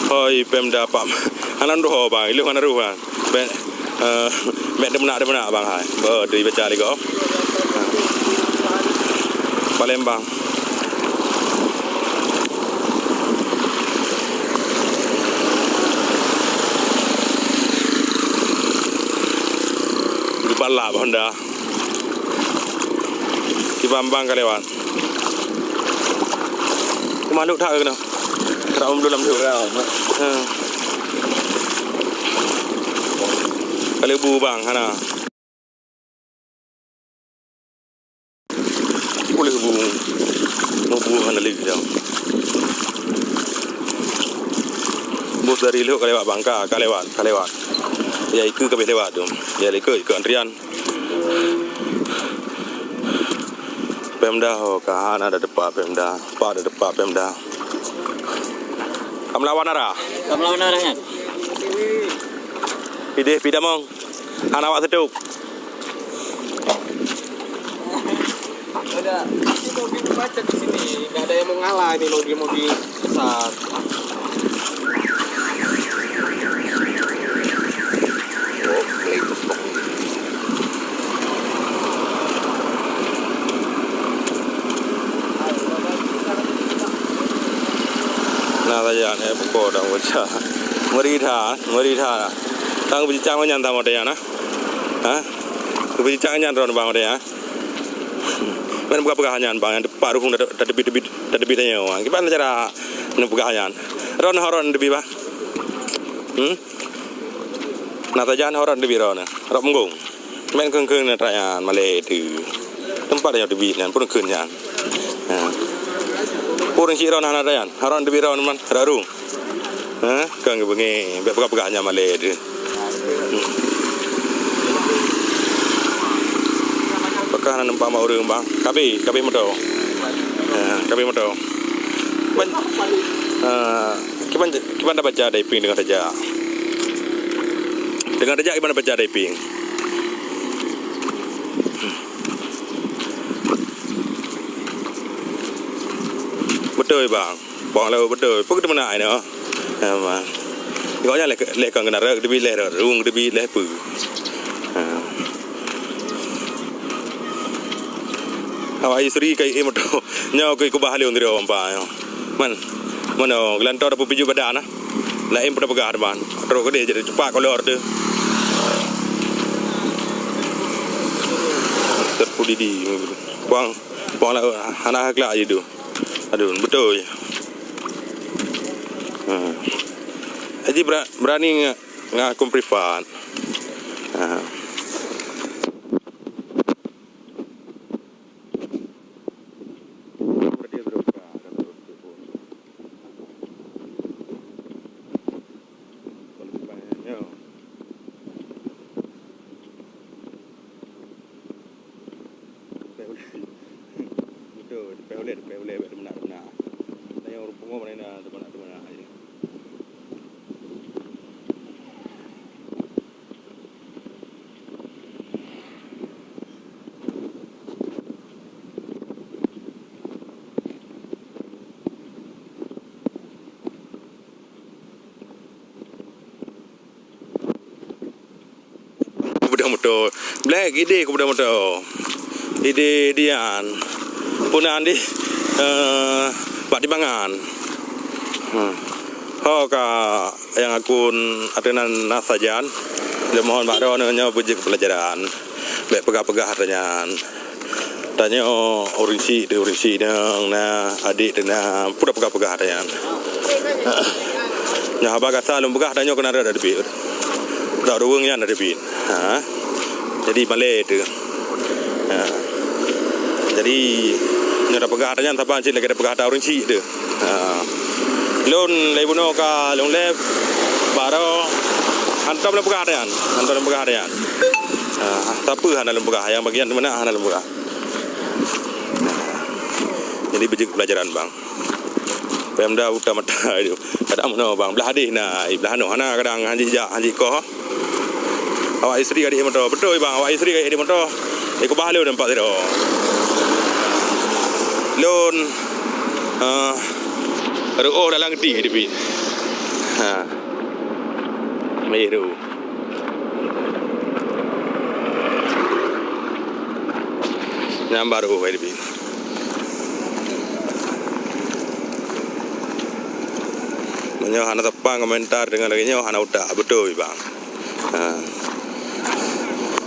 Hoi, Pemda Pak. Hana duho, bang. Ilung hana ruh, bang. Bèk, eh, bèk deumeunak-deumeunak, bang, hai. Beuh, teubaca lé gob. Palembang. Geubalap Honda. Kiban bang ka lewat. Makhluk that keunoe. Rak meudon lam tu. Ha. Ka lheuh bu bang, hana. Uleh bu. Mau bu hana lagi dah. Bus dari Lhok ka lewat bang, ka, ka lewat, ka lewat. Ya, ikeue ka habéh lewat tu. Ya, ikeue, ikeue antrian. Pemda ho ka hana ada tepak Pemda. Pak ada tepak Pemda. Ka meulawan arah. Ka meulawan arah nyan. Pideh pidamong. Hana awak seutôb. Ada, ini mobil macet di sini. Nggak ada yang mau ngalah ini mobil-mobil besar. Nah, saja ni, pukul dah bocah. Ngeri that, ngeri that. Tang bicang nyan sama dia, nah. Ha? Bicang nyan ron bang dia, ha? Mana peugah-peugah nyan, bang, nyang tepak ruhueng teubiet-teubiet, teubiet nyoe. Kiban cara neupeugah nyan? Ron, ron teubiet, bang. Hmm? Na sajan ron teubiet ron. Rot munggong. Meukeun-keun na raya malée teuh. Teumpat nyang teubiet nyan, pun keun nyan. Ha. Pun cit ron hana raya. Ron teubiet ron man, rot ruhueng. Ha, kang beungéh, bèk peugah-peugah nyan malée teuh. Hmm. Pakon hana nampak mak ureueng, bang? Kabeh, kabeh moto. Ha, kabeh moto. Ban, ha, kiban, kiban tabaca dai pieng deungon tajak. Deungon tajak kiban tabaca dai pieng. Beutôi, bang. Bang laôt beutôi. Peue keuteumeunak inoe? Ha, man. Gobnyan lé, lé kong keunan rot teubiet, lé rot ruhueng teubiet, lé peue. Ha. Awak istri kai moto. Nyoe kai kubah lé undri ompa nyoe. Man. Mano, geulantoe tapeupijuet badan na. Laén peudah peugah teuma. Trok keudeh jadi cepat kolor tu. Terpudidi. Buang, buang laôt. Hana hakla je tu. Aduh, beutôi. Ha. Jadi bera-, berani nge-, ngaku privat. Ha. Beutôi, teupeue ulèe, teupeue ulèe, bèk teumeuna-meuna. Tanyoe ureueng pungo, mana na teumeuna-teumeuna. Kubeudôh moto. Black idéh kubeudôh moto. Idéh dian. Peunan di, eh, bak timbangan. Hmm. Ho ka nyang akun ateueh nan na sajan. Lé mohon bak droeneuh nyoe beujeuet peulajaran. Bèk peugah-peugah ata nyan. Tanyoe ureueng chik teuh, ureueng chik nyang na, adék teuh na, peue tapeugah-peugah ata nyan. Nyoe haba gata lôn peugah, tanyoe keunan rot teubiet. Rot ruweueng nyan teubiet. Ha. Jadi malèe teuh. Ha. Jadi nyoe tapeugah ata nyan saban cit lagèe tapeugah ata ureueng chik teuh. Ha. Lôn lé bunoe ka lôn lé baro hantom lôn peugah ata nyan. Hantom lôn peugah ata nyan. Ha, sapeue hana lôn peugah, nyang bagian teumeuna hana lôn peugah. Jadi beujeuet peulajaran, bang. Pemda buta mata itu. Kadang meunoe bang, blah hadih na, blah hanoe hana kadang hanjeuet jak, hanjeuet koh. Awak istri ka di moto. Beutôi bang, awak istri ka di moto. Iko bah lôn nampak sidroe. Lôn, ah, reuôh dalam geuti di pih. Ha. Meuiru. Nyan baru, eh, di pih. Meunyoe hana teupang komentar deungon lagèe nyoe, hana utak, beutôi bang. Ha.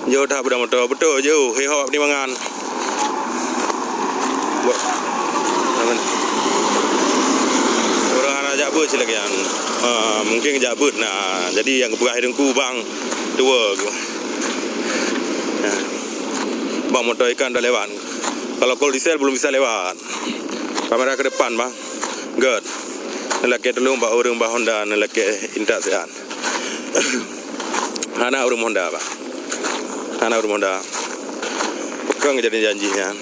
Jauh that beudang moto, beutôi jauh, hei hok di mangan. Buat. Ureueng hana jak beuet silagèe nyan. Ha, mungken jak beuet na. Jadi nyang geupeugah teungku bang, tuwo. Ha. Bang moto ikan dah lewat. Kalau kol diesel belum bisa lewat. Kamera ke depan, bang. Good. Neulakèe tulông bak ureueng bak Honda, neulakèe intat siat. Hana ureueng Honda, bang. Hana ureueng Honda. Peukong jadi janji nyan.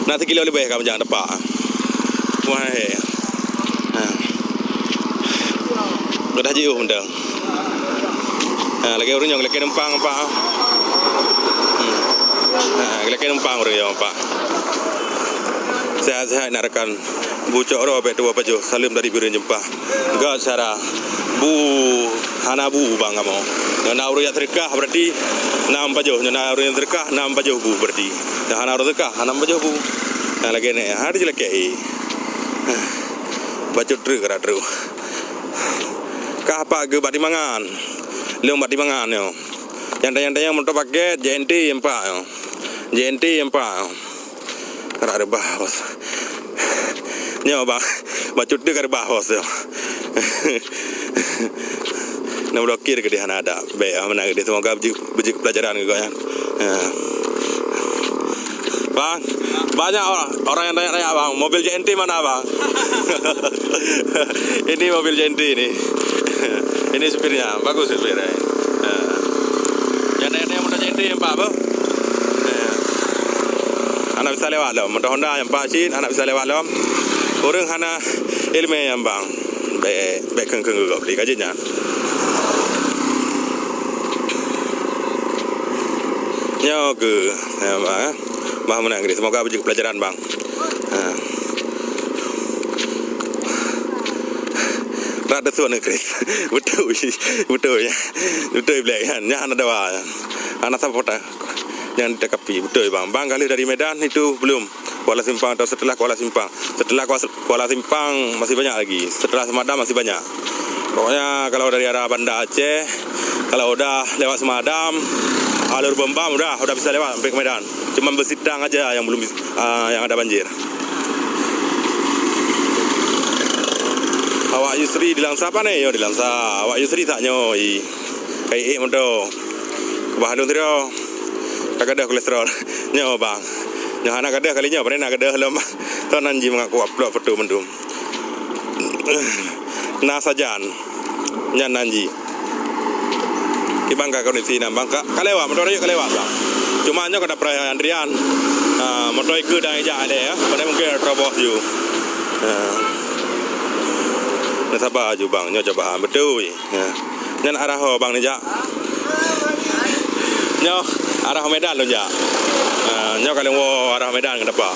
Na sikilo leubeh ka meujang teumpat. Wah, eh. Ha. Geudah jiôh mantong. Ha, lagèe ureueng nyoe, geulakèe numpang, Pak. Hmm. Ha, geulakèe numpang ureueng nyoe, Pak. Sehat-sehat nak rakan. Bu cok roh bèk tuwo pajoh. Saleuem dari Bireuen Jeumpa. Gak cara bu hana bu bang kamoe. Nyoe na ureueng jak seudeukah berarti nam pajoh. Nyoe na ureueng jak seudeukah nam pajoh bu berarti. Nyoe hana ureueng seudeukah, hana pajoh bu. Nah, lagèe nyan, ha, di jelekeh, eh. Bacut treuk, kara treuk. Kah pak geu bak timangan. Lôn bak timangan nyoe. Nyang tanyong-tanyong moto paket, J N T empat nyoe. J N T empat nyoe. Rak reubah, bos. Nyoe, bang. Bacut treuk ka reubah, bos, nyoe. Na blokir keudeh hana ada. Bèk, ah, meunan keudeh. Semoga beujeuet, beujeuet pelajaran keu gobnyan. Ya. Bang, banyak orang, orang yang tanya-tanya, Bang, mobil J N T mana, Bang? Ini mobil J N T ini. Ini supirnya, bagus supirnya. Ya. Yang tanya-tanya motor J N T yang empat apa? Ya. Hana bisa lewat lom. Motor Honda yang empat cit, hana bisa lewat lom. Ureueng hana ileumèe nyan, Bang. Bèk, bèk kheun-kheun geuh gob lé ka jeuet nyan. Nyoe keuh, ya, Bang, eh. Bah meunan keudeh. Semoga beujeuet pelajaran, Bang. Ha. Rak teusut nyoe, Chris. Beutôi, beutôi. Beutôi, Black, kan? Nyan hana dawa. Hana sapo ta-, nyang takapi. Beutôi, Bang. Bang ka lheueh dari Medan itu belum? Kuala Simpang atau setelah Kuala Simpang? Setelah Kuala, Kuala Simpang masih banyak lagi. Setelah Semadam masih banyak. Pokoknya kalau dari arah Banda Aceh, kalau udah lewat Semadam, alur Beumbam udah, udah bisa lewat sampai ke Medan. Cuman Beusitang aja yang belum bis-, ah, yang ada banjir. Awak Yusri di Langsa pane? Yo, di Langsa. Awak Yusri tak nyoe. Kai ék moto. Keubah lôn sidroe. Ka gadôh kolesterol. Nyoe, Bang. Nyoe hana gadôh kali nyoe, pane na gadôh lom, Bang. Toh nan jih mangat ku upload foto mandum. Na sajan. Nyan nan jih. Kiban ka kondisi nan, Bang. Ka, ka lewat, motor rayeuk ka lewat, Bang. Cuma nyoe ka dapeurai antrian. Ha, motor ikeue dan ijak lé, ya. Pane mungken terobos ju. Ha. Nah, saba ju, Bang. Nyoe cobaan. Beutôi. Ya. Nyan arah ho bang neujak. Nyoe arah Medan lôn jak. Ah, nyoe ka lôn woe arah Medan keu dapa.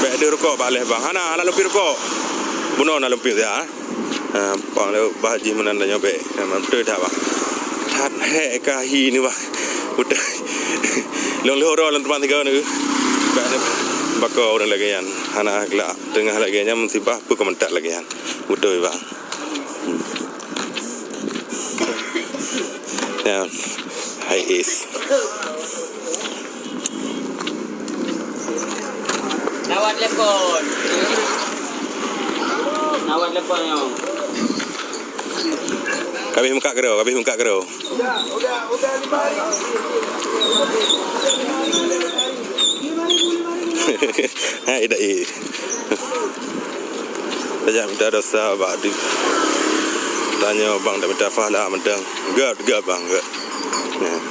Bèk deuh rukok bak lhèe bang. Hana, hana lumpi rukok. Bunoe na lumpi siat, eh. Ah, bang lôn bah jih meunan tanyoe bèk. Memang beutôi that bang. That hék ka hi ni bang. Beutôi. Lôn lheueh uroe lôn teuma sigoe ni. Bèk ni bako ureueng lagèe nyan. Hana geulak teungoh lagèe nyan musibah peue keumeuntak lagèe nyan. Beutôi bang. Ya. Is. Nawat telepon. Nawat telepon nyoe. Ka abéh meukat keudroe, ka abéh meukat keudroe. Hai, dak, eh. Tajak mita desya bak di. Tanyoe bang dak mita pahala mantong. Göt, göt bang, göt. Nah.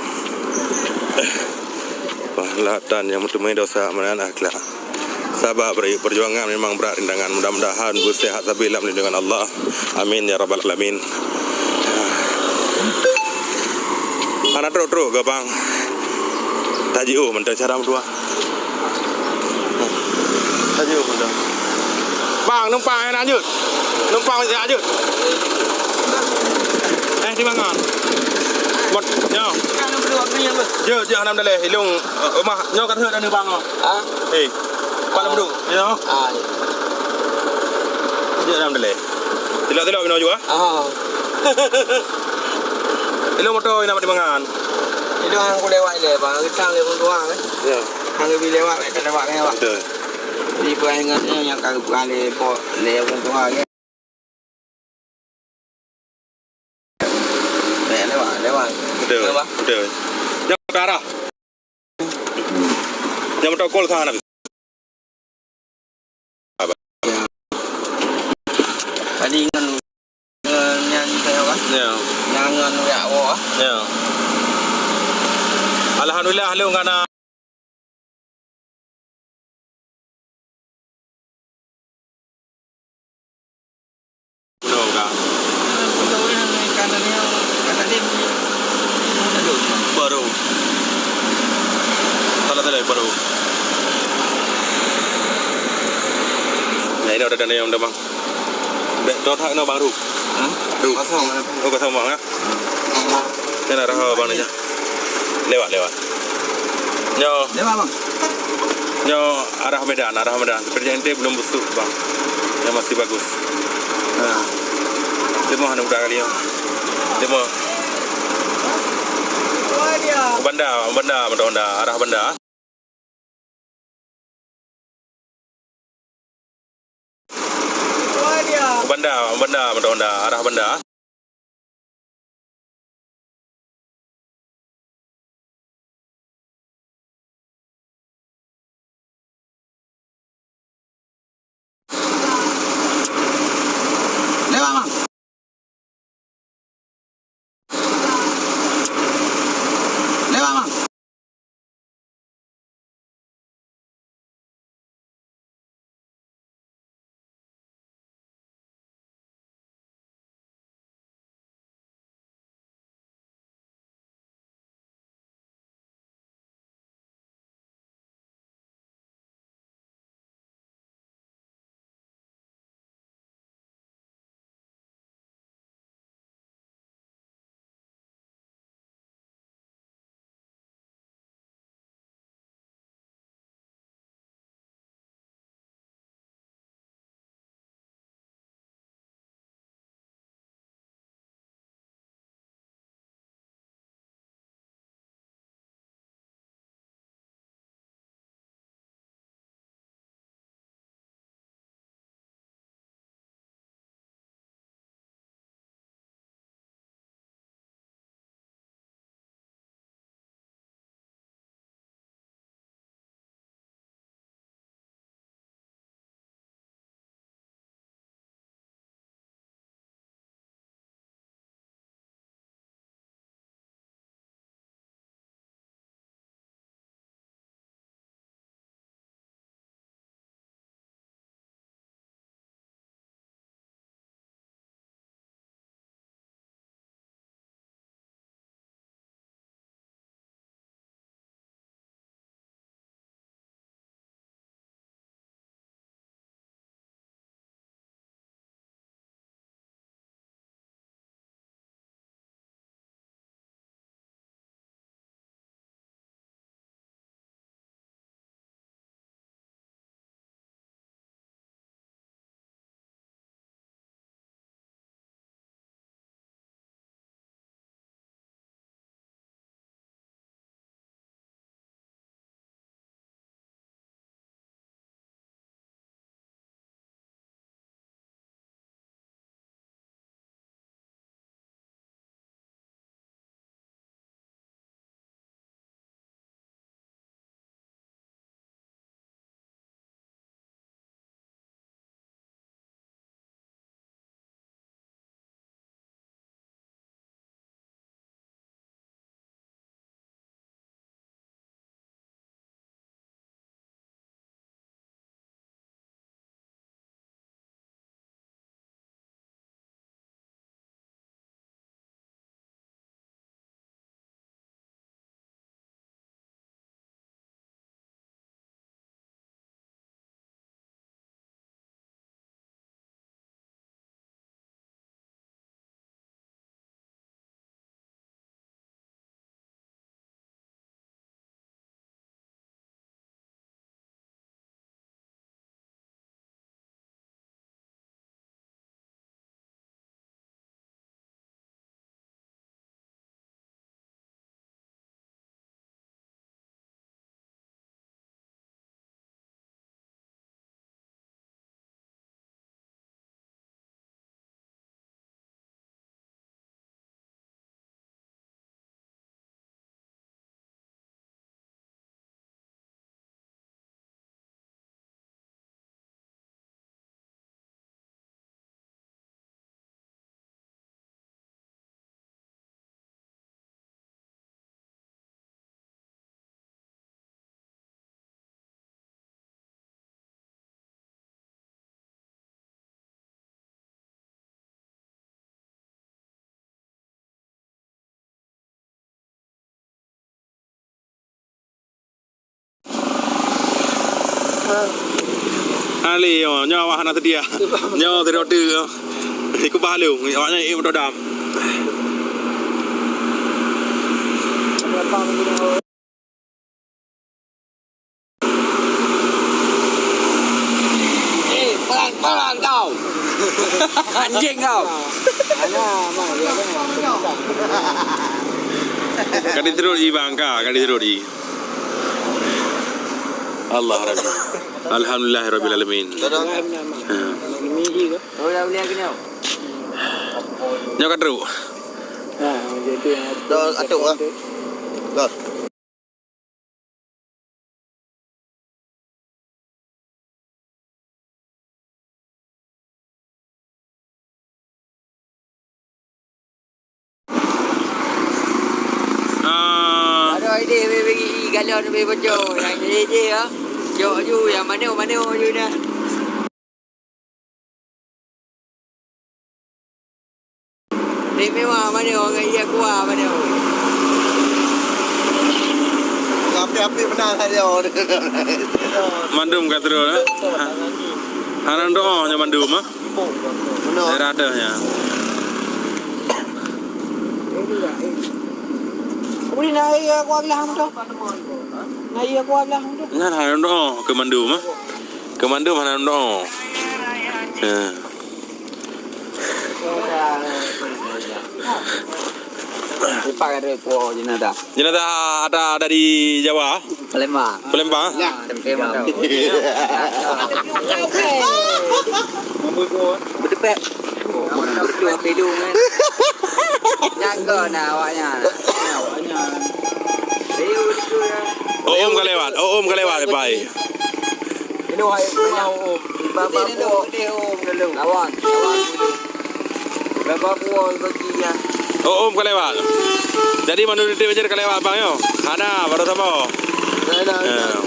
Pahala tan nyang meuteumé desya meunan akhlak. Saba beurayeuk, peujuangan memang brat rintangan. Mudah-mudahan beuseuhat sabe lam lindungan Allah. Amin ya rabbal alamin. Hana trok-trok, Gabang. Tajiôh mantong cara meutuah. Tajiôh mantong. Bang, numpang, eh, nak jeuet? Numpang, eh, nak jeuet? Eh, di mana? Bot, nyoe. Jeuet, jeuet, alhamdulillah. Ilong, eh, rumah, nyoe ka teuheuet aneuk bang, oh. Ha? Eh, kepala beduk, nyoe. Ah, iya. Jeuet, alhamdulillah. Tilok-tilok inoe jua. Ah. Ilong moto ina mat di mangan. Ilong hang ku lewat ilèe, bang. Geutang lé ureueng tuha, kan? Ya. Hang geubri lewat, kan lewat, kan lewat. Betul. Di peue ingat nyang ka geupeugah lé po, lé ureueng tuha, kan? Lewat, lewat. Betul. Lewat. Betul. Nyang ke arah. Nyang moto kol ka hana. Tadi ngon, ngon nyan saya, kan? Ya. Nyan ngon yak wo, ah. Ya. Alhamdulillah, lôn ka na. Belum, Kak. Baru. Salah tadi, baru. Nah, ini udah ada yang udah, Bang. Bek, toh, tak, no, Bang, Ru. Hah? Ru. Kosong, mana? Oh, kosong, Bang, ya? Nyan arah Abang ni. Lewat, lewat. Nyoe. Lewat, Bang. Nyoe arah Medan, arah Medan. Seperti ente belum busuk, Bang. Yang masih bagus. Nah. Lima hana budak kali nyoe. Lima. Banda, Banda, Banda, arah Banda. Banda, Banda, Banda, Banda, arah Banda. Lewat, Bang. Lewat, Bang. Hana lé, oh, nyoe awak hana seudia. Nyoe sidroe teuk, oh. Ikubah lom, awaknyan ék meudoh dam. Eh, pelan-pelan kau. Anjing kau. Ka diturut i bang, ka, ka diturut i. Allah Rabbi. Alhamdulillah Rabbil Alamin. Ha. Nyoe ka trok. Dah atuk ah. Dah. Ah. Aduh, ini bagi galon lebih bocor. Yang ini je ya. Jok ju, yang mana, mana ju dah. Ni memang mana orang iya kuah mana. Api-api benar saja. Mandum ka terus, eh? Ha. Hana doa nya mandum, ah. Benar. Daerah ada nya. Boleh nak iya kuah belah tu. Nak iya kuah belah tu. Nyan hana doa ke mandum, ah. Ke mandum hana doa. Ya. Siapa ada po jenazah? Jenazah ada dari Jawa. Palembang. Palembang? Ya. Palembang. Beuteupeue. Beuteupeue hidung kan. Jaga nah awaknya. Awaknya. Oom ka lewat, Oom ka lewat, Pai. Ini wahai rumah Oom. Baba po. Lawan. Lawan. Baba po bagi ya. Oom ka lewat. Jadi manusia titik aja ka lewat bang yo. Hana baru sama. Dah, dah, dah.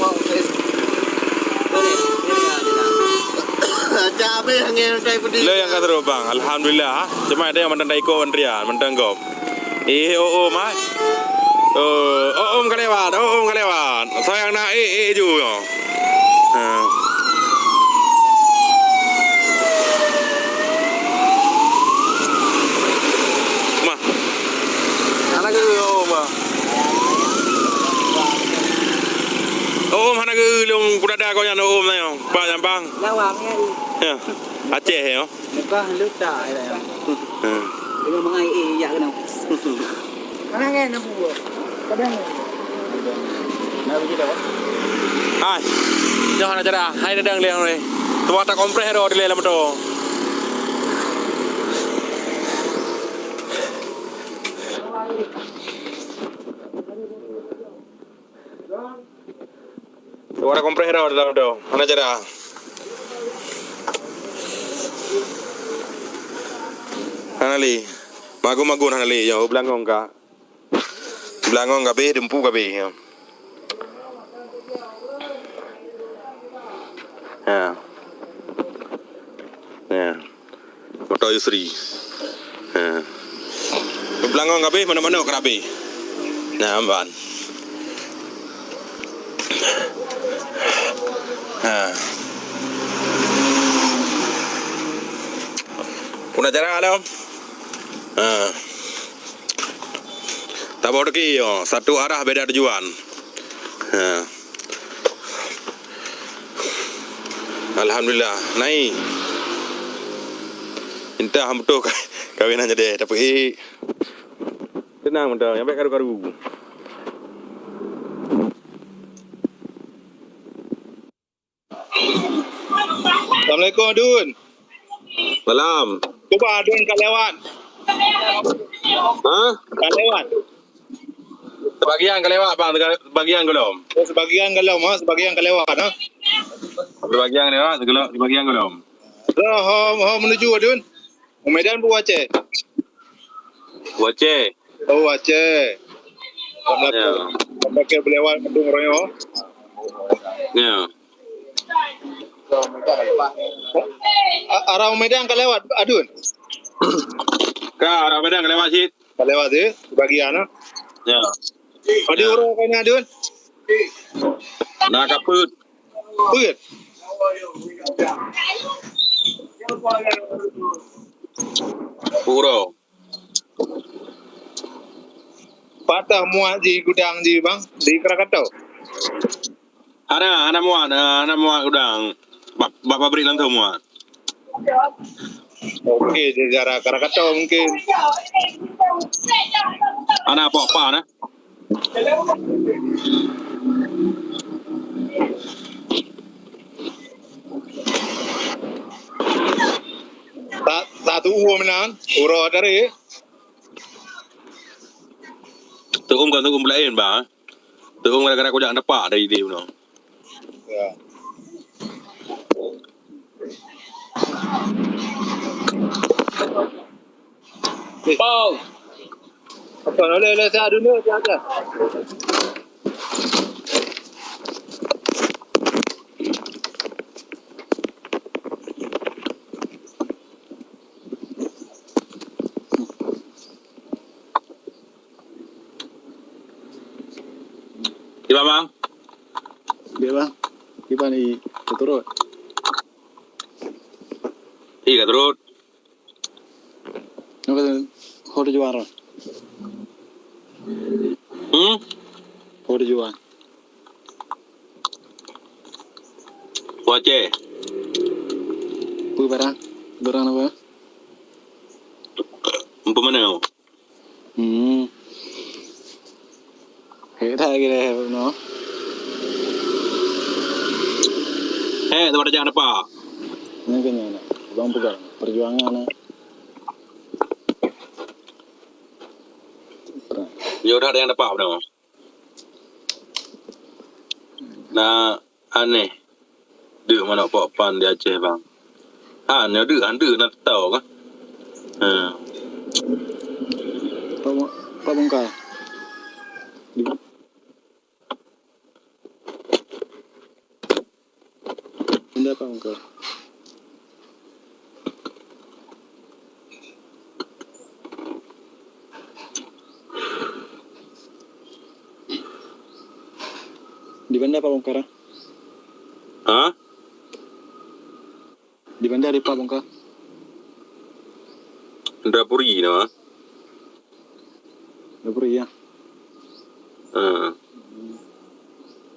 Aja habis angin utai pedih. Lo yang ka terus bang. Alhamdulillah. Cuma ada yang mantong taikot antrian, mantong gom. Eh, Oom, ah. Oh, Oom ka lewat, Oom ka lewat. Sayang na, eh, eh, ju, yo. Ha. Mah. Hana geu, Oom, ah. Oom hana geu, lôn kudada kau nyan, Oom na, yo. Pak nyan, bang. Lawang, ya. Ya. Aceh, yo. Lepas luta ya. Hmm. Dengan mengai eh ya kena. Mana kan nak buat? Kadang. Hai. Jangan aja dah. Hai dadang liang ni. Tua tak kompres dah di dalam tu. Wara kompres dah dalam tu. Hana cara. Hana lé. Magun-magun hana lé. Ya, beulangong ka. Beulangong ka beh, dumpu ka beh. Ya. Ha. Ya. Moto Yusri. Ha. Beulangong ka beh, manok-manok ka beh. Nah, amban. Ha. Puna cara lom. Ha. Tabok rezeki, yo. Satu arah beda tujuan. Ha. Alhamdulillah, naik. Entah betul ka-, kawinan jadi, tapi tenang betul, nyampe karu-karu. Assalamualaikum, Adun. Salam. Cuba Adun ka lewat. Ha? Ka lewat. Sebagian ka lewat, bang, sebagian golom. Oh, sebagian golom, ha? Sebagian ka lewat, ha? Sebagian lewat, sebagian golom. Ho, ho, ho menuju, Adun. U Medan bu Aceh? Bu Aceh. Oh, Aceh. Ya. Pakai belewat mendung royo. Ya. A-, arah U Medan ka lewat, Adun? Ka, arah U Medan ka lewat cit. Ka lewat, eh? Bagian, ah? Ya. Pada orang kan, Adun? Nah, kaput. Peue? Uroe. Pat muat jih gudang jih, bang, di Krakatau? Hana, hana muat, hana muat gudang. Bak, bak pabrik langsung muat. Oke, sejarah Krakatau mungkin. Hana apa-apa nah. Sa-, satu uang meunan, uroe tadi. Tukum kan tukum lain, bang. Tukum gara-gara kujak depak dari dia, bang. Ya. Pau. Apa, oleh, oleh, saya dulu, saya ada. Kiban, bang? Dia, bang. Kiban ni, turut. Iya, turut. Nyoe ka ho teujuang roh. Hmm? Ho teujuang. Ho Aceh. Peue barang? Barang apa? Empu mana? Hmm. Hek that lagèe lé no. Hek, teuma tajak depa. Nyan keuh nyan, bang peugah, perjuangan, eh. Yo dah ada nyang depa, bang. Na aneh. Deuh manok pok pan di Aceh, bang. Han, nyoe deuh, han deuh na teutau kah? Ha. Pak Bong-, Pak Bongkar. Di, di banda Pak Bongkar. Di banda Pak Bongkar, ah? Ha? Di banda di Pak Bongkar? Indrapuri nama. Indrapuri, ya. Ha.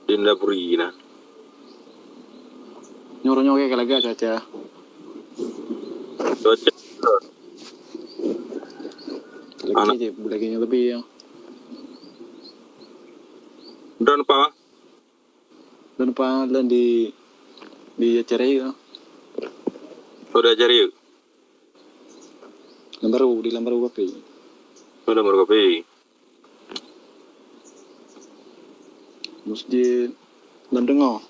Di Indrapuri nah. Nyoe-nyoe ka lagak cuaca. Cuaca. Lagi anak je, lagi yang lebih ya. Drone apa? Lôn pa, lôn di, di Cariuk. Oh, di Cariuk. Lambaru, di Lambaru Kopi. Oh, Lambaru Kopi. Masjid Lam Teungoh,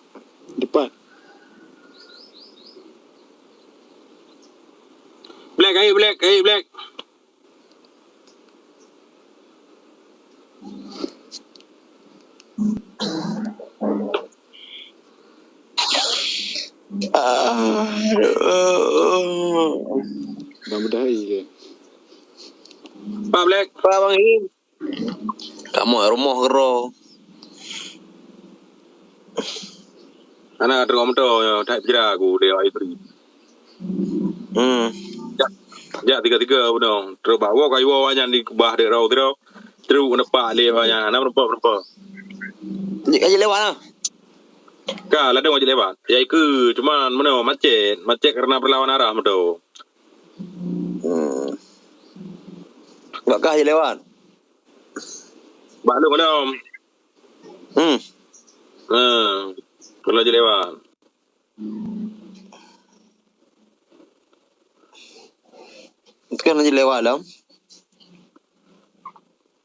depan. Black, ayo, Black, ayo, Black. Aduh. Bang Bedai ke? Pak Black. Pak Bang Im. Kamoe rumoh keudroe. Hana ka trok moto, that pira ku deh Aibri. Hmm. Jak, jak tiga-tiga bunoe. Trok bak woe kayu awak nyan dikeubah dek rau sidroe. Trok neupak lé awak nyan. Hana meurumpok-rumpok. Jeuet ka jilewat lah. Ka, ladôm ka jilewat. Ya ikeue, cuman meunoe macet. Macet karena perlawanan arah moto. Hmm. Bak kah jilewat? Bak lôn lom. Hmm. Ha. Kalau jilewat. Kan jilewat lom.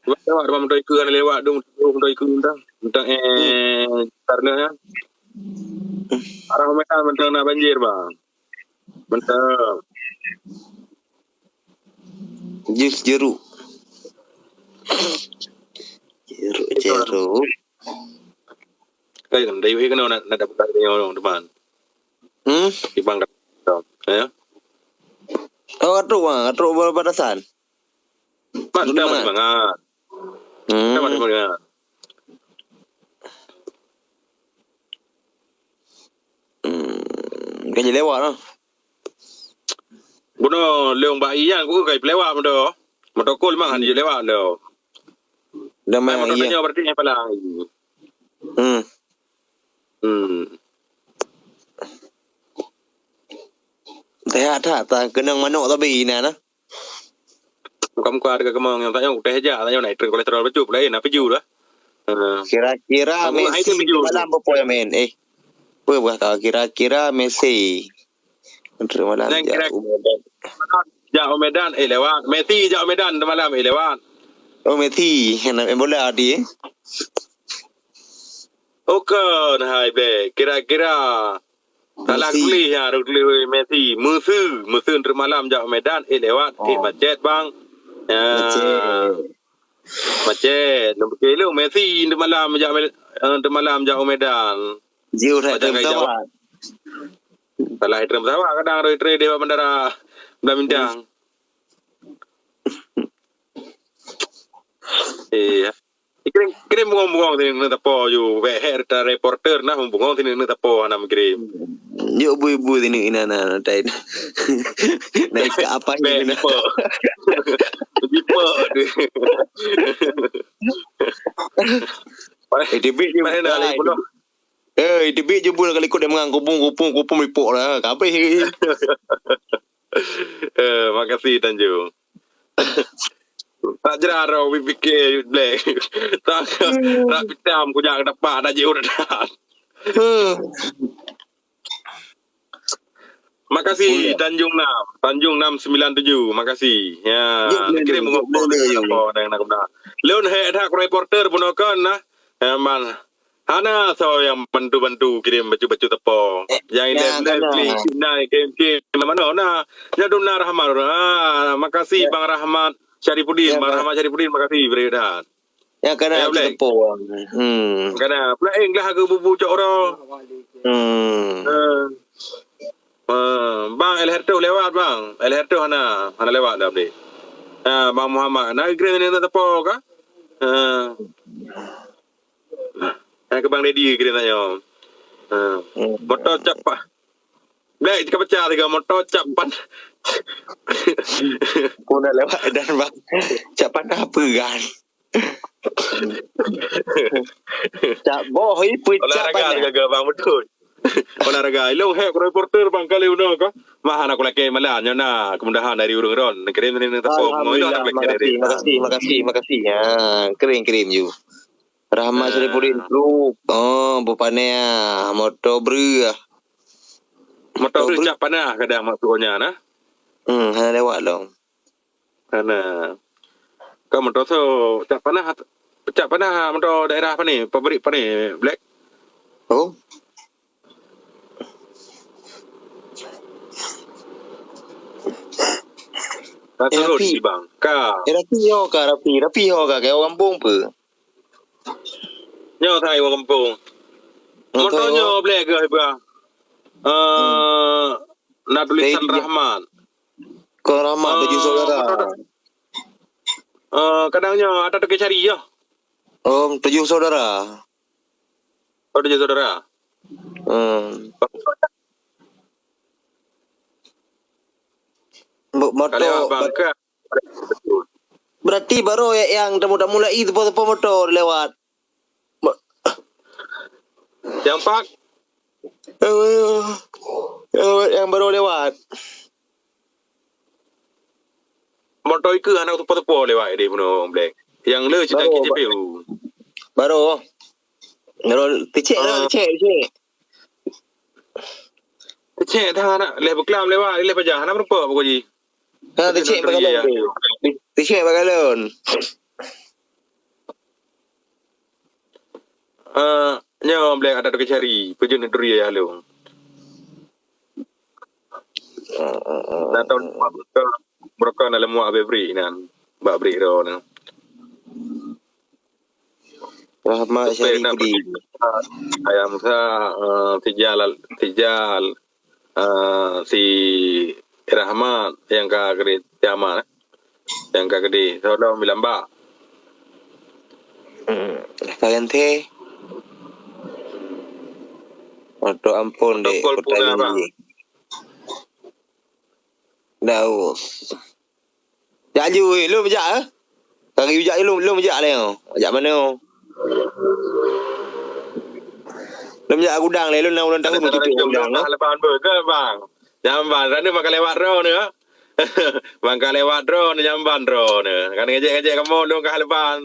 Lewat, lewat, lewat moto ikeue, lewat dong, moto ikeue entah. Entah, eh, karena ya. Arah Medan mentang na banjir, bang. Mantap. Jus jeruk. Jeruk, jeruk. Kai kan, dari kena nak, nak dapat dari orang teman. Hmm? Di bangka. Ya. Oh, atuk, ah, atuk berbatasan. Mak, kita masih mangat. Hmm. Kita masih mangat. Kan jilewat lah. Bunoe lôn bak ié nyan, ku kai peulewat moto. Moto kol mang han jilewat lôn. Dah memang iya. Moto tanyoe berarti nyang palang. Hmm. Hmm. Sehat that, ta keunong manok tabi inan ah. Muka-muka ada kemang yang tanya udah aja, tanya naik tren kolesterol becup lain apa ju dah. Ha. Kira-kira Messi malam apa ya main? Eh. Apa buah kau kira-kira Messi? Tren malam. Jak Medan, eh lewat. Messi jak Medan tren malam, eh lewat. Oh Messi, yang main bola tadi eh. Okon hai be, kira-kira Salah tulis ya, tulis Messi. Meuseu, meuseu tren malam jak Medan, eh lewat, eh macet bang. Ya. Macet. Macet. Nampak kilo Messi tren malam jak Mel- eh, tren malam jak Medan. Jiu hai tren pesawat. Salah tren pesawat kadang roi tren di bandara Bintang. Iya. Kirim, kirim bungong-bungong sini neutapo ju. Weh, hek reporter nah bungong sini neutapo hana meukirim. Yuk bui-bui sini ina na tai. Naik ke apa ini? Jipe. Jipe. Eh, tibik je. Mana nak lagi pula? Eh, tibik je bui kali kau dia mengang kupung, kupung, kupung ipok lah. Kabeh. Eh, makasih Tanjung. Tak jera rau pike black. Tak rak pitam kujak dapat dah jiut dah. Makasih Tanjung enam, Tanjung enam sembilan tujuh. Makasih. Ya, kirim ngobrol apa yang nak guna. Leon hai dah reporter pun kan nah. Ya man. Hana soe nyang bantu-bantu kirim bacut-bacut teupông. Nyang ilèe ilèe beli cit na kirim-kirim manoe na. Nyan dum na Rahmat. Ah, makasih Bang Rahmat Syarifudin. Bang Rahmat Syarifudin, makasih bri that. Nyang kana bacut teupông. Hmm. Kana pula eng lah ke bubu cok ro. Hmm. Eh. Eh, Bang El Herto lewat Bang. El Herto hana, hana lewat dah bri. Ah, Bang Muhammad, na kirim ni teupông ka? Eh. Hai keu Bang Dedi kirim tanyoe. Ha. Moto cap pa-, Black ka pecah tiga moto cap pan. Ku nak lewat dan bang. Cap panah apa kan? Cap boh ipeu cap panah. Olahraga bang betul. Olahraga. Ilong hek reporter bang kali udah ka. Mah anak laki malam nyoe na kemudahan dari urang ron. Kirim ni teupông. Alhamdulillah. Makasih, makasih, makasih, makasih. Ha, kirim, kirim you. Rahmat Syarifudin Group. Oh, bupane ah, moto breuh. Moto breuh cap panah kadang maksudnya nah. Hmm, hana lewat long. Hana. Kau moto so cap panah, cap panah moto daerah apa ni? Pabrik apa ni? Black? Oh. Ka turun si bang. Ka. Eh, rapi ho ka, rapi. Rapi ho ka, kaya orang kampung pe. Nyoe thai wong kampung. Moto nyoe bleh geuh iba. Eh, na tulisan Rahmat. Kong Rahmat tujuh saudara. Eh, kadang nyoe ada toke cari ya. Oh, tujuh saudara. Oh, tujuh saudara. Hmm. Moto bangka. Berarti baru ya yang tamu-tamu lai tepo-tepo motor lewat. Yang pak? Eh, eh, yang baru lewat. Motor ikeu hana tepo-tepo lewat di bunoe black. Yang le cita Baru, kita Baru. Baru, tecek lah, tecek, tecek. Tecek dah anak leh beklam lewat, leh pajah, hana meureumpok pokok jih. Ha, tecek bak galon. Tecek bak galon. Ah, nyoe bleh ada dua cari, peujeuet neuturi ya lu. Nah, tahun mereka, mereka nak lemuak abis beri nan, bak beri ro nan. Rahmat Syarifudin. Ayam sa, eh, Tijal, Tijal, eh, si Rahmat yang ka kri Tiamat, eh. Yang ka gede. Tolong bilang bak. Hmm, kalian teh. Untuk ampun dek. Protokol pun abang. Daus. Jak laju, eh, lôn jak, eh. Kaki jak lôn, lôn jak lé, oh. Jak mana, oh? Lôn jak gudang lé, lôn na ulang tahun. Ada cucuk orang gudang, eh. Lebaran beuh, ke, bang? Nyamban, sana bang ka lewat droeneuh, eh. Bang ka lewat droeneuh, nyamban droeneuh. Kan ngejek-ngejek kamoe, lôn ka lebaran.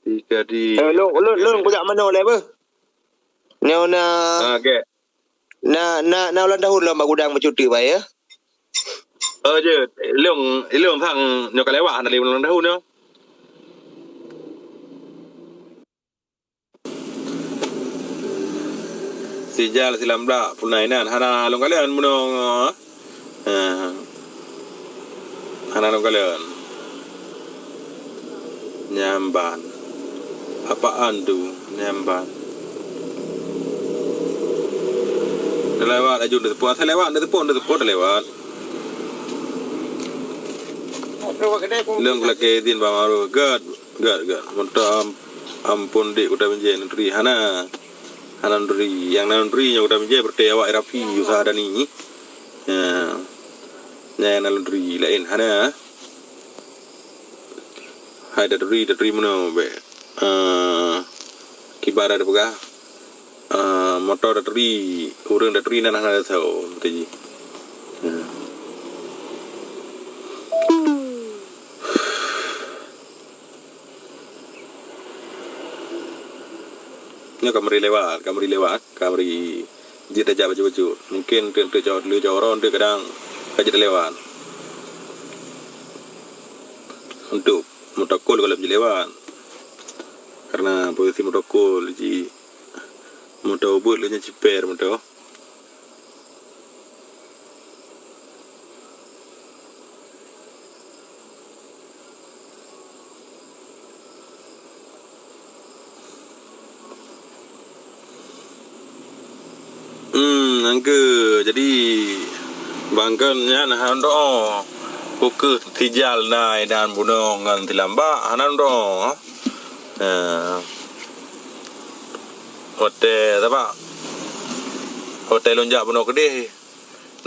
Tiga di. Eh, lôn, lôn, lôn kujak manoe lé beuh. Nyoe na, ah, oke. Na, na, na ulang tahun lôn bak gudang meucuti bae, ya. Oh, jeuet. Ilong, ilong sang nyoe ka lewat hana lé ulang tahun nyoe. Sijal silam blak punai nan hana lôn kalon bunoe. Ha. Hana lôn kalon. Nyamban. Apaan tu? Nyamban. Dah lewat laju, dah tepuk. Asai lewat, dah tepuk, dah tepuk, dah lewat. Lôn kulakée idin Bang Maruf. Gét, gét, gét. Minta am-, ampôn dék kuta binjai neuturi. Hana. Hana neuturi. Nyang na neuturi nyoe kuta binjai berarti awak rapi usaha dani. Ya. Nyang na neuturi laén hana. Hai taturi, taturi meunoe bék. Eh, kiban tapeugah, eh, moto taturi, ureuëng taturi nan hana tasoe, teuji. Hmm. Nyoe ka meuri lewat, ka meuri lewat, ka meuri jeuet tajak bacut-bacut. Mungkin teuk-teuk cor-, lheueh coro teuk kadang ka jeuet talewat. Untuk motokol gohlom jilewat. Karena posisi motokol ji moto ubeut lé nyan ciper moto. Hmm, angke jadi bangken nyan han doa. Pukeuh sijal na inan bunoe ngon silambak hana doa. Eh. Watée, sabab watée lôn jak bunoe keudeh,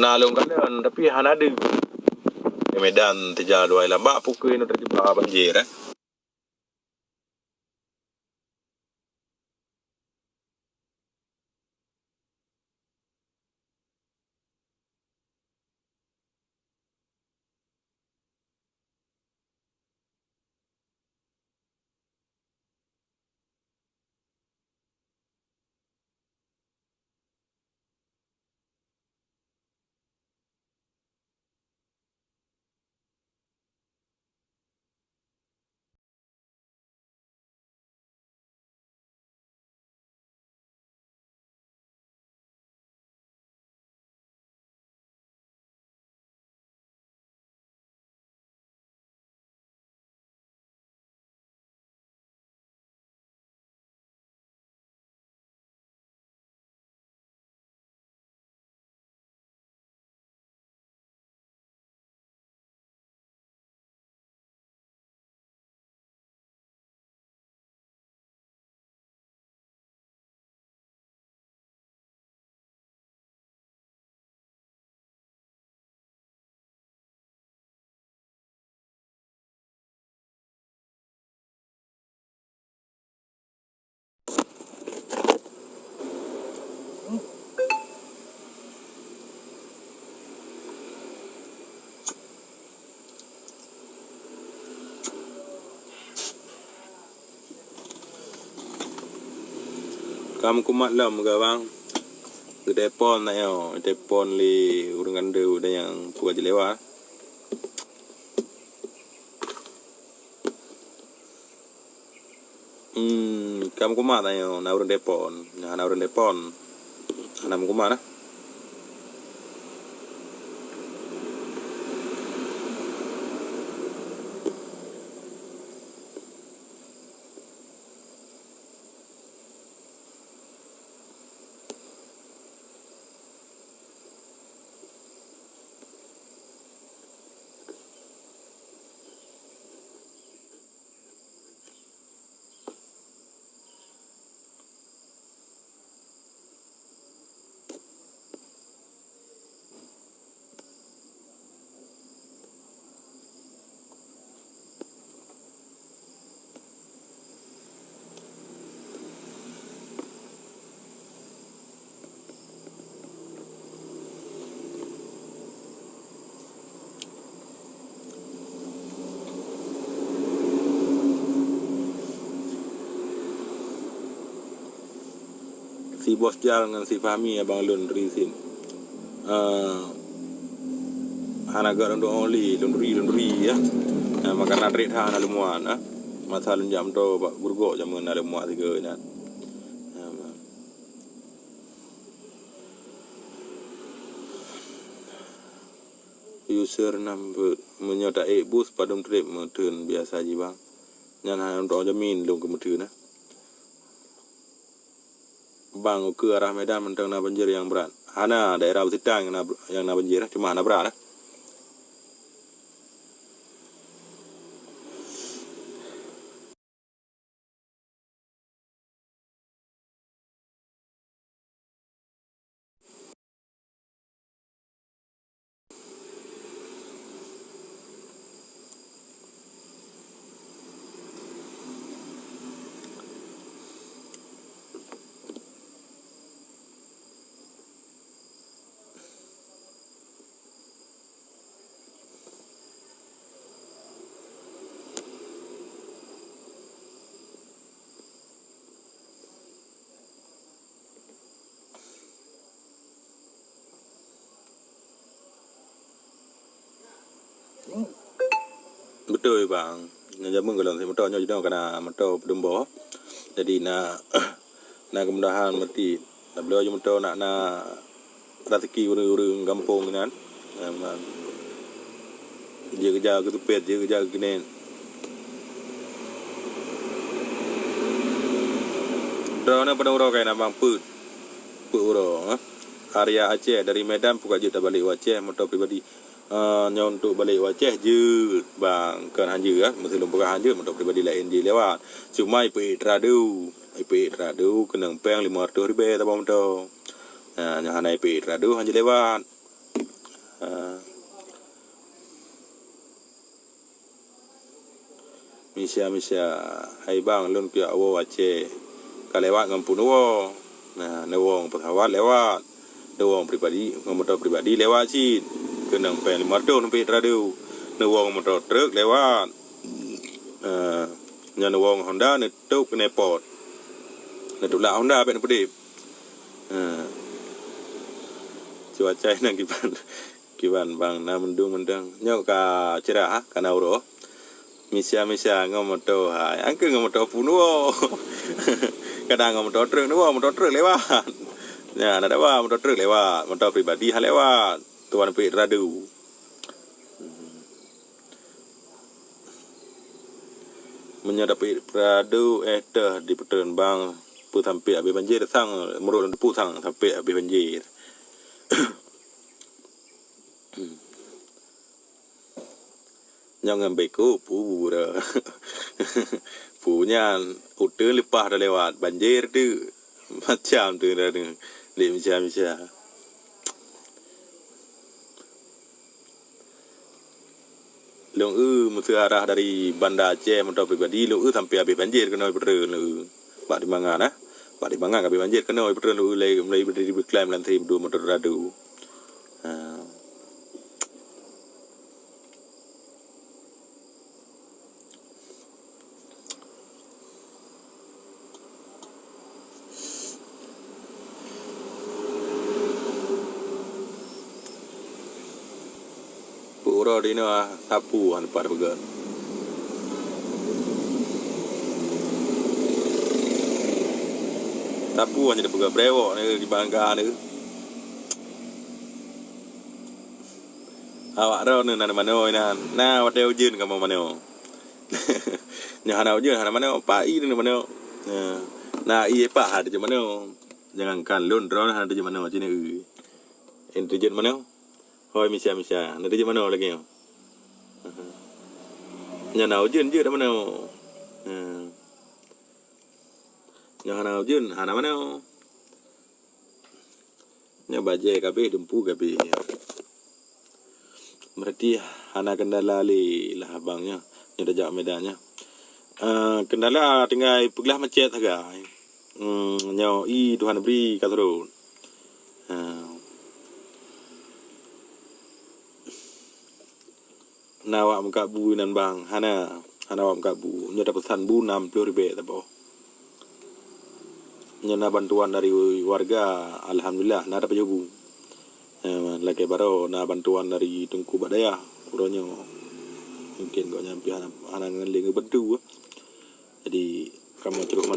na lôn kalon, tapi hana deuh. Di Medan sijal dua lambak pukui nyoe teujeubak banjir, eh. Ka meukumat lom keu bang. Geutelepon na nyoe, telepon lé ureuëng kandeu dan nyang peugah jilewat. Hmm, ka meukumat na nyoe, na ureuëng telepon. Nah, na ureuëng telepon. Hana meukumat nah. Si Bos Jal ngon si Fahmi abang lôn ri sin. Eh, hana gak lôn doh oli, lôn ri, lôn ri, ya. Eh, maka na trét ha, hana lôn muat, eh. Masa lôn jak meuto bak Gurgok jameun na lôn muat sigoe nyan. Eh, User enam puluh. Meunyoe taék bus padum trép meuteun biasa jih, bang. Nyan hana untuk jamin lôn keu meuteun, eh. Bang, ukeue arah Medan mantong na banjir nyang brat. Hana, daerah Beusitan nyang na, nyang na banjir, cuma hana brat, eh. Beutôi, bang. Nyan jameun gohlom sit moto, nyoe jinoe ka na moto peudumboh. Jadi na, na keumudahan meuti. Tabloe jih moto nak na raseuki ureueng-ureueng gampông nyan. Memang. Jeuet keujak keu seupet, jeuet keujak keu keunen. Droeneuh padum uroe keunan, bang, peuet. Peuet uroe, eh. Arya Aceh dari Medan, peue ka jeuet tabalek u Aceh, moto pribadi. Eh, nyoe untuk balek u Aceh jeuet, bang, kon hanjeuet, eh. Meuseu lôn peugah hanjeuet, moto pribadi laén jih lewat. Cuma ipeuék teuradu. Ipeuék teuradu keunong péng limong reutôh ribèe saboh moto. Ha, nyoe hana ipeuék teuradu, hanjeuet lewat. Ha. Misia-misia, hai bang, lôn kujak woe Aceh. Ka lewat ngon peue neuwoe? Nah, neuwoe ngon pesawat lewat. Neuwoe pribadi, ngon moto pribadi lewat cit. Keunong péng limong reutôh neupeuék teuradu. Neuwoe ngon moto truk lewat. Eh, nyan neuwoe ngon Honda, neutôp keunan airport. Neutulak Honda bèk neupeuék. Eh. Cuaca inan kiban, kiban bang, na mendung-mendung. Nyoe ka cerah, ka na uroe. Misia-misia ngon moto hai. Angkeu ngon moto peue neuwoe. Kadang ngon moto truk neuwoe, moto truk lewat. Nyan, na daba moto truk lewat, moto pribadi han lewat. Tuan peuék teuradu. Meunyoe tapeuék teuradu, eh, teuh di peutreun bang, peusampék abéh banjir, sang meurok lam teupeu sang sampék abéh banjir. Nyoe ngon beko peue dah. Peue nyan, uteuen leupah dah lewat, banjir teuk. Macam tu dah tu. Dek misia-misia. Lôn eu meuseu arah dari Banda Aceh, moto pribadi, lôn eu sampék abéh banjir keunoe peutreun lôn eu. Bak Dimangan, eh. Bak Dimangan ka abéh banjir keunoe peutreun lôn eu, mulai, mulai dari Beuklaim lam sibdua moto teuradu. Ha. Peuet uroe di nyoe, ah, sapu han teupeu peugah. Sapu han jadi peugah brewok ni di bangga ni. Awak droeneuh na manoe inan. Na watèe ujeuen kamoe manoe. Nyoe hana ujeuen, hana manoe, pai droeneuh manoe. Nah, na ie paih hana teujeuet manoe. Jangankan lôn, droeneuh hana teujeuet manoe, ci neu. Hana teujeuet manoe. Hôi misia-misia, hana teujeuet manoe lagèe nyoe. Nyoe na ujeuen jeuet manoe. Nyoe hana ujeuen, hana manoe. Nyoe bajèe kabéh, dumpeue kabéh nyoe. Berarti hana kendala lé lah abang nyoe. Nyoe tajak Medan nyoe. Eh, kendala tinggai peuglah macet sagai. Hmm, nyoe ie Tuhan bri ka surot. Ha. Na awak meukat bu inan bang? Hana, hana awak meukat bu. Nyoe tapeusan bu nam ploh ribèe saboh. Nyoe na bantuan dari Keluarga, alhamdulillah, na dapat jabu. Eh, lakée baroe na bantuan dari Teungku bak dayah. Uroe nyoe mungkin gobnyan pih hana, hana ngon lé ngeubeutu. Jadi, kamoe trok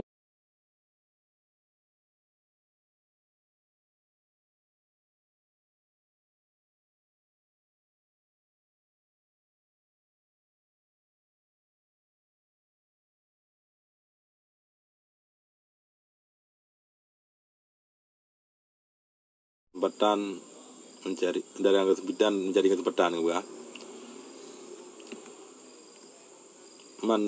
kesempatan mencari, dari kesempatan mencari kesempatan ke bah. Man,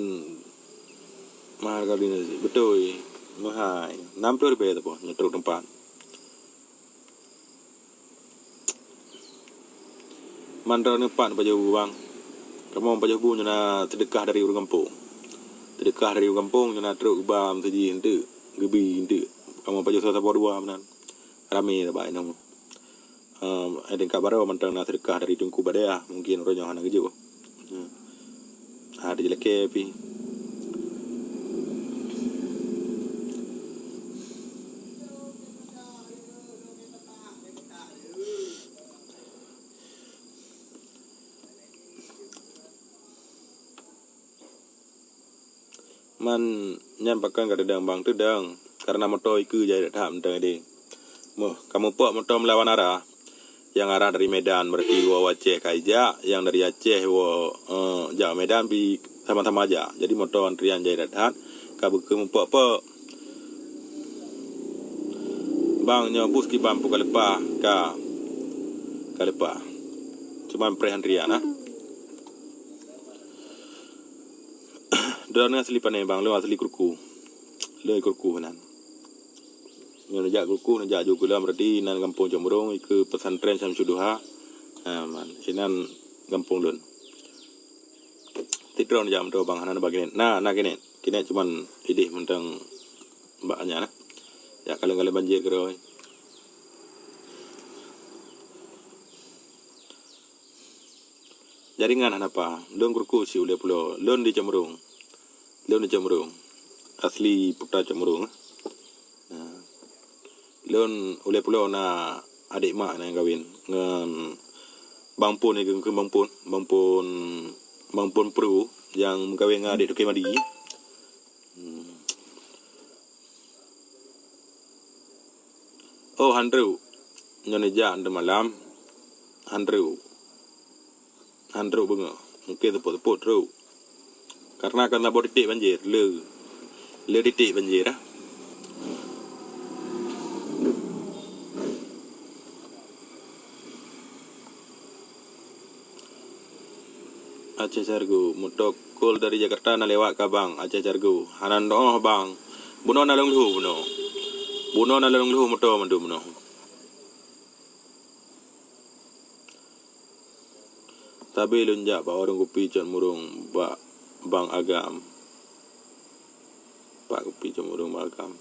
mahal kali nasi. Betul. Mahal. Enam puluh ribu tu pun nyetruk tempat. Man droeneuh pat pajoh bu bang. Kamoe pajoh bu nyoe na seudeukah dari ureuëng gampông. Seudeukah dari ureuëng gampông nyoe na trok geuba meuseujid enteuk, geubi enteuk. Kamoe pajoh saboh dua meunan. Ramé saban inong. Em, eh, tingkat baroe mantong na seudeukah dari Teungku bak dayah, mungkin uroe nyoe hana geujok. Hmm. Ha, di lakée pih. Man nyan pakon ka teudong bang, teudong. Karena moto ikeue jai that mantong ideh. Moh, kamoe pok moto meulawan arah. Nyang arah dari Medan, berarti woe Aceh ka ijak, nyang dari Aceh woe, eh, jak Medan pih sama-sama jak. Jadi moto antrian jai that, ka beukeue mupok-pok. Bang, nyoe bus kiban pun ka leupah, ka, ka leupah. Cuman preh antrian, ha. Droeneuh asli pane bang, lôn asli Kruku. Lôn Kruku nan. Nyoe neujak Kruku, neujak ju keu lôn, berarti nan gampông Cot Murong, ikeue pesantren Syamsudduha. Ha, man. Inan gampông lôn. Sidroe neujak meudoe bang, hana bagi na, na keuneuk. Keuneuk cuman ideh mantong bak nyan na. Jak kalon-kalon banjir keudroe. Jaringan hana pa. Lôn Kruku si ulée pulo. Lôn di Cot Murong. Lôn di Cot Murong. Asli putra Cot Murong. Nah. Lôn ulée pulo na adék mak nyang kawin ngon Bang Pon, nyang keu Bang Pon. Bang Pon, Bang Pon Pro nyang meukawen ngon adék Toke Madi. Hmm. Oh, han trok. Nyoe neujak dum malam. Han trok. Han trok beungoh. Mungken seupôt-seupôt trok. Karena kan saboh titik banjir, le. Le titik banjir, ah. Aceh Cargo, moto Colt dari Jakarta na lewat ka bang, Aceh Cargo. Hana noe bang. Bunoe na lôn lheueh bunoe. Bunoe na lôn lheueh moto mandum bunoe. Sabe lôn jak bak warong kupi Cot Murong bak Bang Agam. Bak kupi Cot Murong Bang Agam.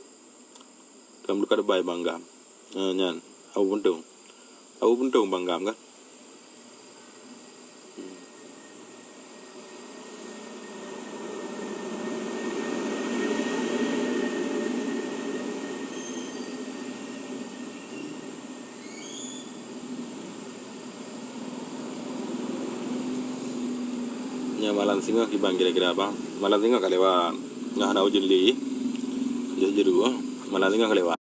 Kan buka debai Bang Agam. Eh, nyan. Abu Puntong. Abu Puntong Bang Agam kan? Nyan malam singoh kiban kira-kira bang. Malam singoh ka lewat. Nyoe hana ujeuen lé. Jeuet jeuru, malam singoh ka lewat.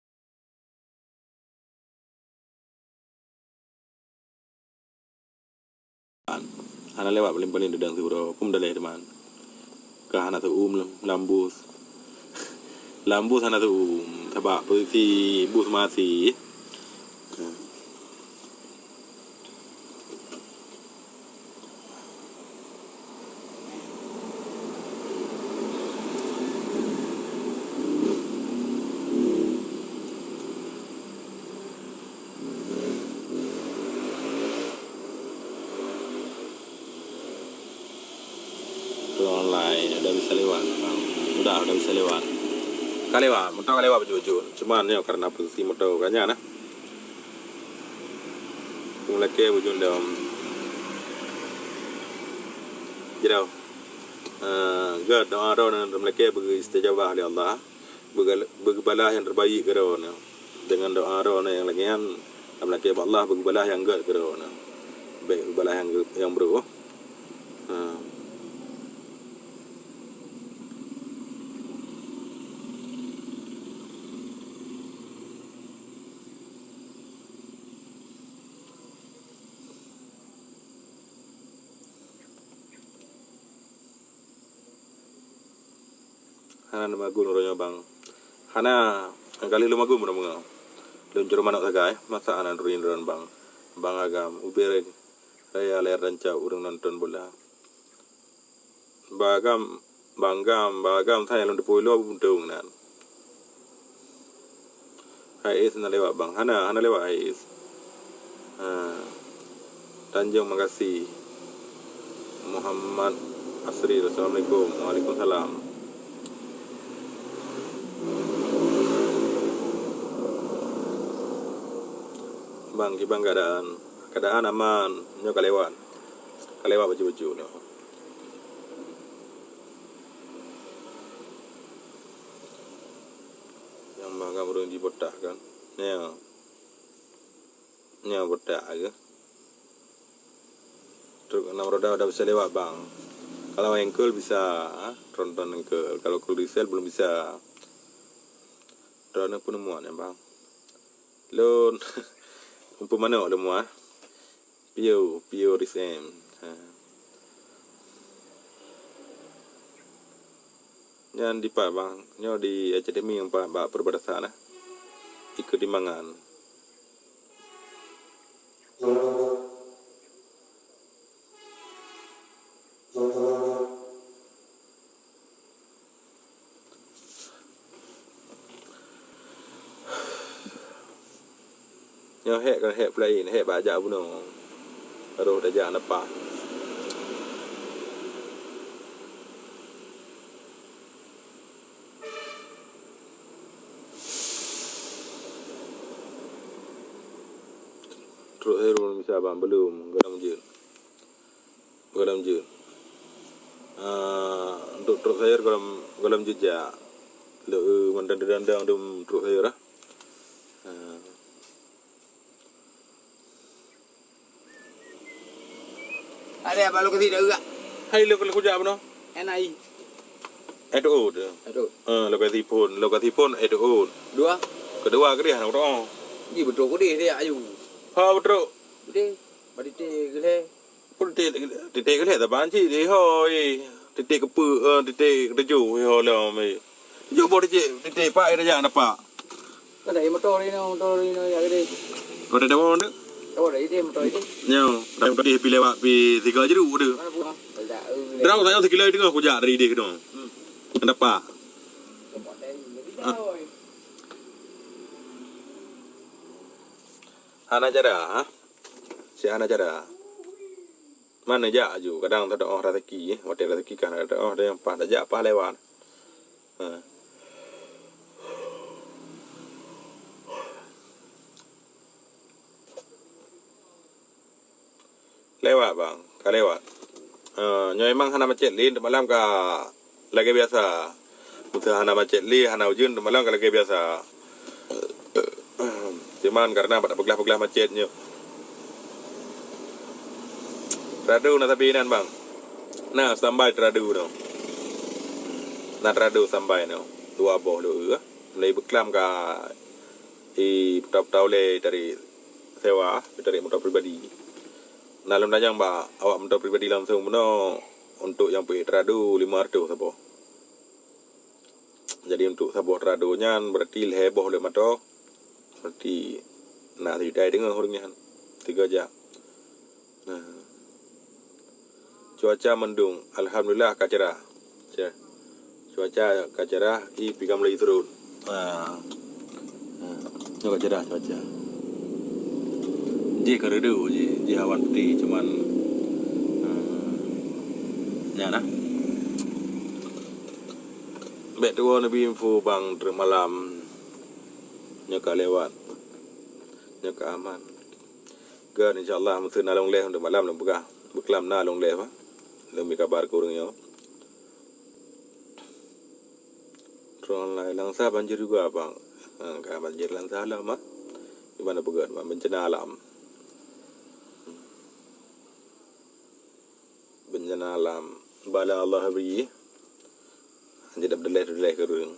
Hana lewat paléng-paléng deudang siuroe, peue meudaléh teuma. Ka hana teu-uem lam, lam bus. Lam bus hana teu-uem, sabab posisi bus masi. Online udah bisa lewat, bang. Udah, udah bisa lewat. Ka lewat, moto ka lewat bacut-bacut. Cuman nyoe karena posisi moto ka nyan nah. Meulakée bujur lom. Jidau. Eh, gét doa droeneuh meulakée beu istajabah lé Allah. Beu-, beubalah nyang terbaik keu droeneuh. Deungon doa droeneuh nyang lagèe nyan, meulakèe bak Allah beubalah nyang gèt keu droeneuh. Bèk beubalah nyang, nyang brôk. Ha. Hana lôn magum uroe nyoe, Bang. Hana, nyang ka lheueh lôn magum uroe nyoe. Lôn jroh manok sagai, masa hana turi droen, Bang. Bang Agam, ubé raya layar tancok ureueng nonton bola. Bang Agam, Bang Agam, Bang Agam, saya lôn teupeu lom untông nan. Hai Is na lewat, Bang. Hana, hana lewat, hai Is. Ha. Tanjung, makasih. Muhammad Asri, assalamualaikum. Waalaikumsalam. Bang, kiban keadaan? Keadaan aman. Nyoe ka lewat. Ka lewat bacut-bacut nyoe. Nyang mah kan ureueng jibotak kan. Nyoe. Nyoe botak ke. Truk enam roda udah bisa lewat, Bang. Kalau engkel bisa, ha, tronton engkel. Kalau full diesel belum bisa. Droeneuh peuneumuan ya, Bang. Lôn, umpama manok lôn muah. Pio, pio risem. Ha. Nyan dipat, Bang? Nyoe di Academy, bak, bak perbatasan, nah. Ikut di mangan. Nyoe hék kon hék peulaén, hék bak jak bunoe. Roh tajak napa. Trok Khairul bisa bang, belum, gohlom jeuet. Gohlom jeuet. Ah, untuk Trok Khair gohlom, gohlom jeuet jak. Lé, eh, mandang-dang dum Trok Khair, ah. Ah. Ada apa lokasi dah gerak? Hai, lo, lo kujak apa no? N I. Edo tu. Edo. Eh, lokasi pun, lokasi pun Edo. Dua. Kedua ke dia, nak tahu? Ni betul ke dia, dia ayu. Ha, betul. Betul. Badi teh geleh. Pun titik, titik geleh tak banci deh, hoi. Titik kepe, eh, titik ketujuh, hoi, ho lom, eh. Jok boh titik, titik pak, eh, raja nampak. Kan dah motor ni, motor ni, ya gede. Kau dah dawa tu? Dawa dah ide motor ini. Nyo, dah tadi pi lewat pi tiga jeruk tu. Mana pun? Dah, eh, Terang saya sekilo tengah kujak dari dia kena. Hmm. Nampak. Tempat lain. Lebih jauh, eh. Hana cara, ha? Si hana cara. Mana jak aju? Kadang tak ada oh rezeki, eh. Watèe rezeki kan ada oh, ada nyang pah tak jak, pah lewat. Ha. Lewat, bang. Ka lewat. Eh, nyoe memang hana macet lé, malam ka lagèe biasa. Meuseu hana macet lé, hana ujeuen, malam ka lagèe biasa. Cuman karena bak peuglah-peuglah macet nyoe. Teradu na sabe inan, bang. Na standby teradu nyoe. Na teradu standby nyoe. Dua boh lé, eh. Mulai beuklam ka i peutau-peutau lé dari sewa, dari motor pribadi. Na lôn tanyong bak awak motor pribadi langsung bunoe untuk nyang peuék teradu lima ratus saboh. Jadi untuk saboh teradu nyan berarti lhèe boh lé motor. Berarti na sijuta deungoe ureueng nyan. Tiga jam. Nah. Cuaca mendung, alhamdulillah ka cerah. Cerah. Cuaca ka cerah, i pih ka mulai turun. Ha. Ha. Nyoe ka cerah cuaca. Jih ka redu jih, jih awan putih cuman, ha. Nyan nah. Bèk tuwoe neubi info bang, trép malam. Nyoe ka lewat. Nyoe ka aman. Kan, insya Allah, meuseu na lôn lèh untuk malam lôn peugah. Beuklam na lôn lèh, bah. Lôn bi kabar keu ureueng nyoe. Terus online, Langsa banjir juga, bang. Ha, ka banjir lam salah mah. Di mana peugah mah bencana alam. Bencana alam. Bala Allah bri. Jadi bedeleh-deleh keureung.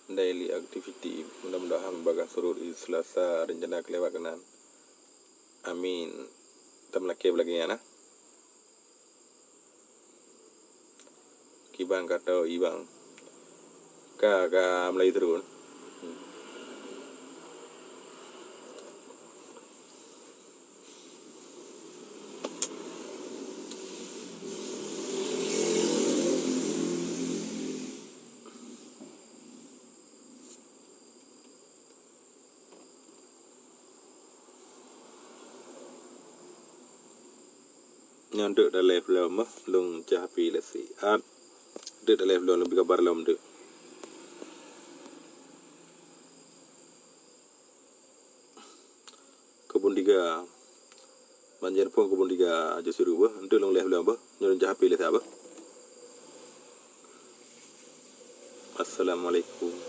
Daily activity, mudah-mudahan bagaih surut di Selasa rencana keu lewat keunan. Amin. Tameulakée lagée nyan nah. Kiban ka tao ibang. Ka, ka meulayu turun. Nyoe deuek daleh vlog meuh, lôn cah api lesi. At, deuek daleh vlog lôn bri kabar lom deuek. Kebun Tiga. Banjir phon Kebun Tiga, Ajo Siru beuh. Enteuk lôn leh vlog beuh. Nyoe lôn cah api lesi beuh. Assalamualaikum.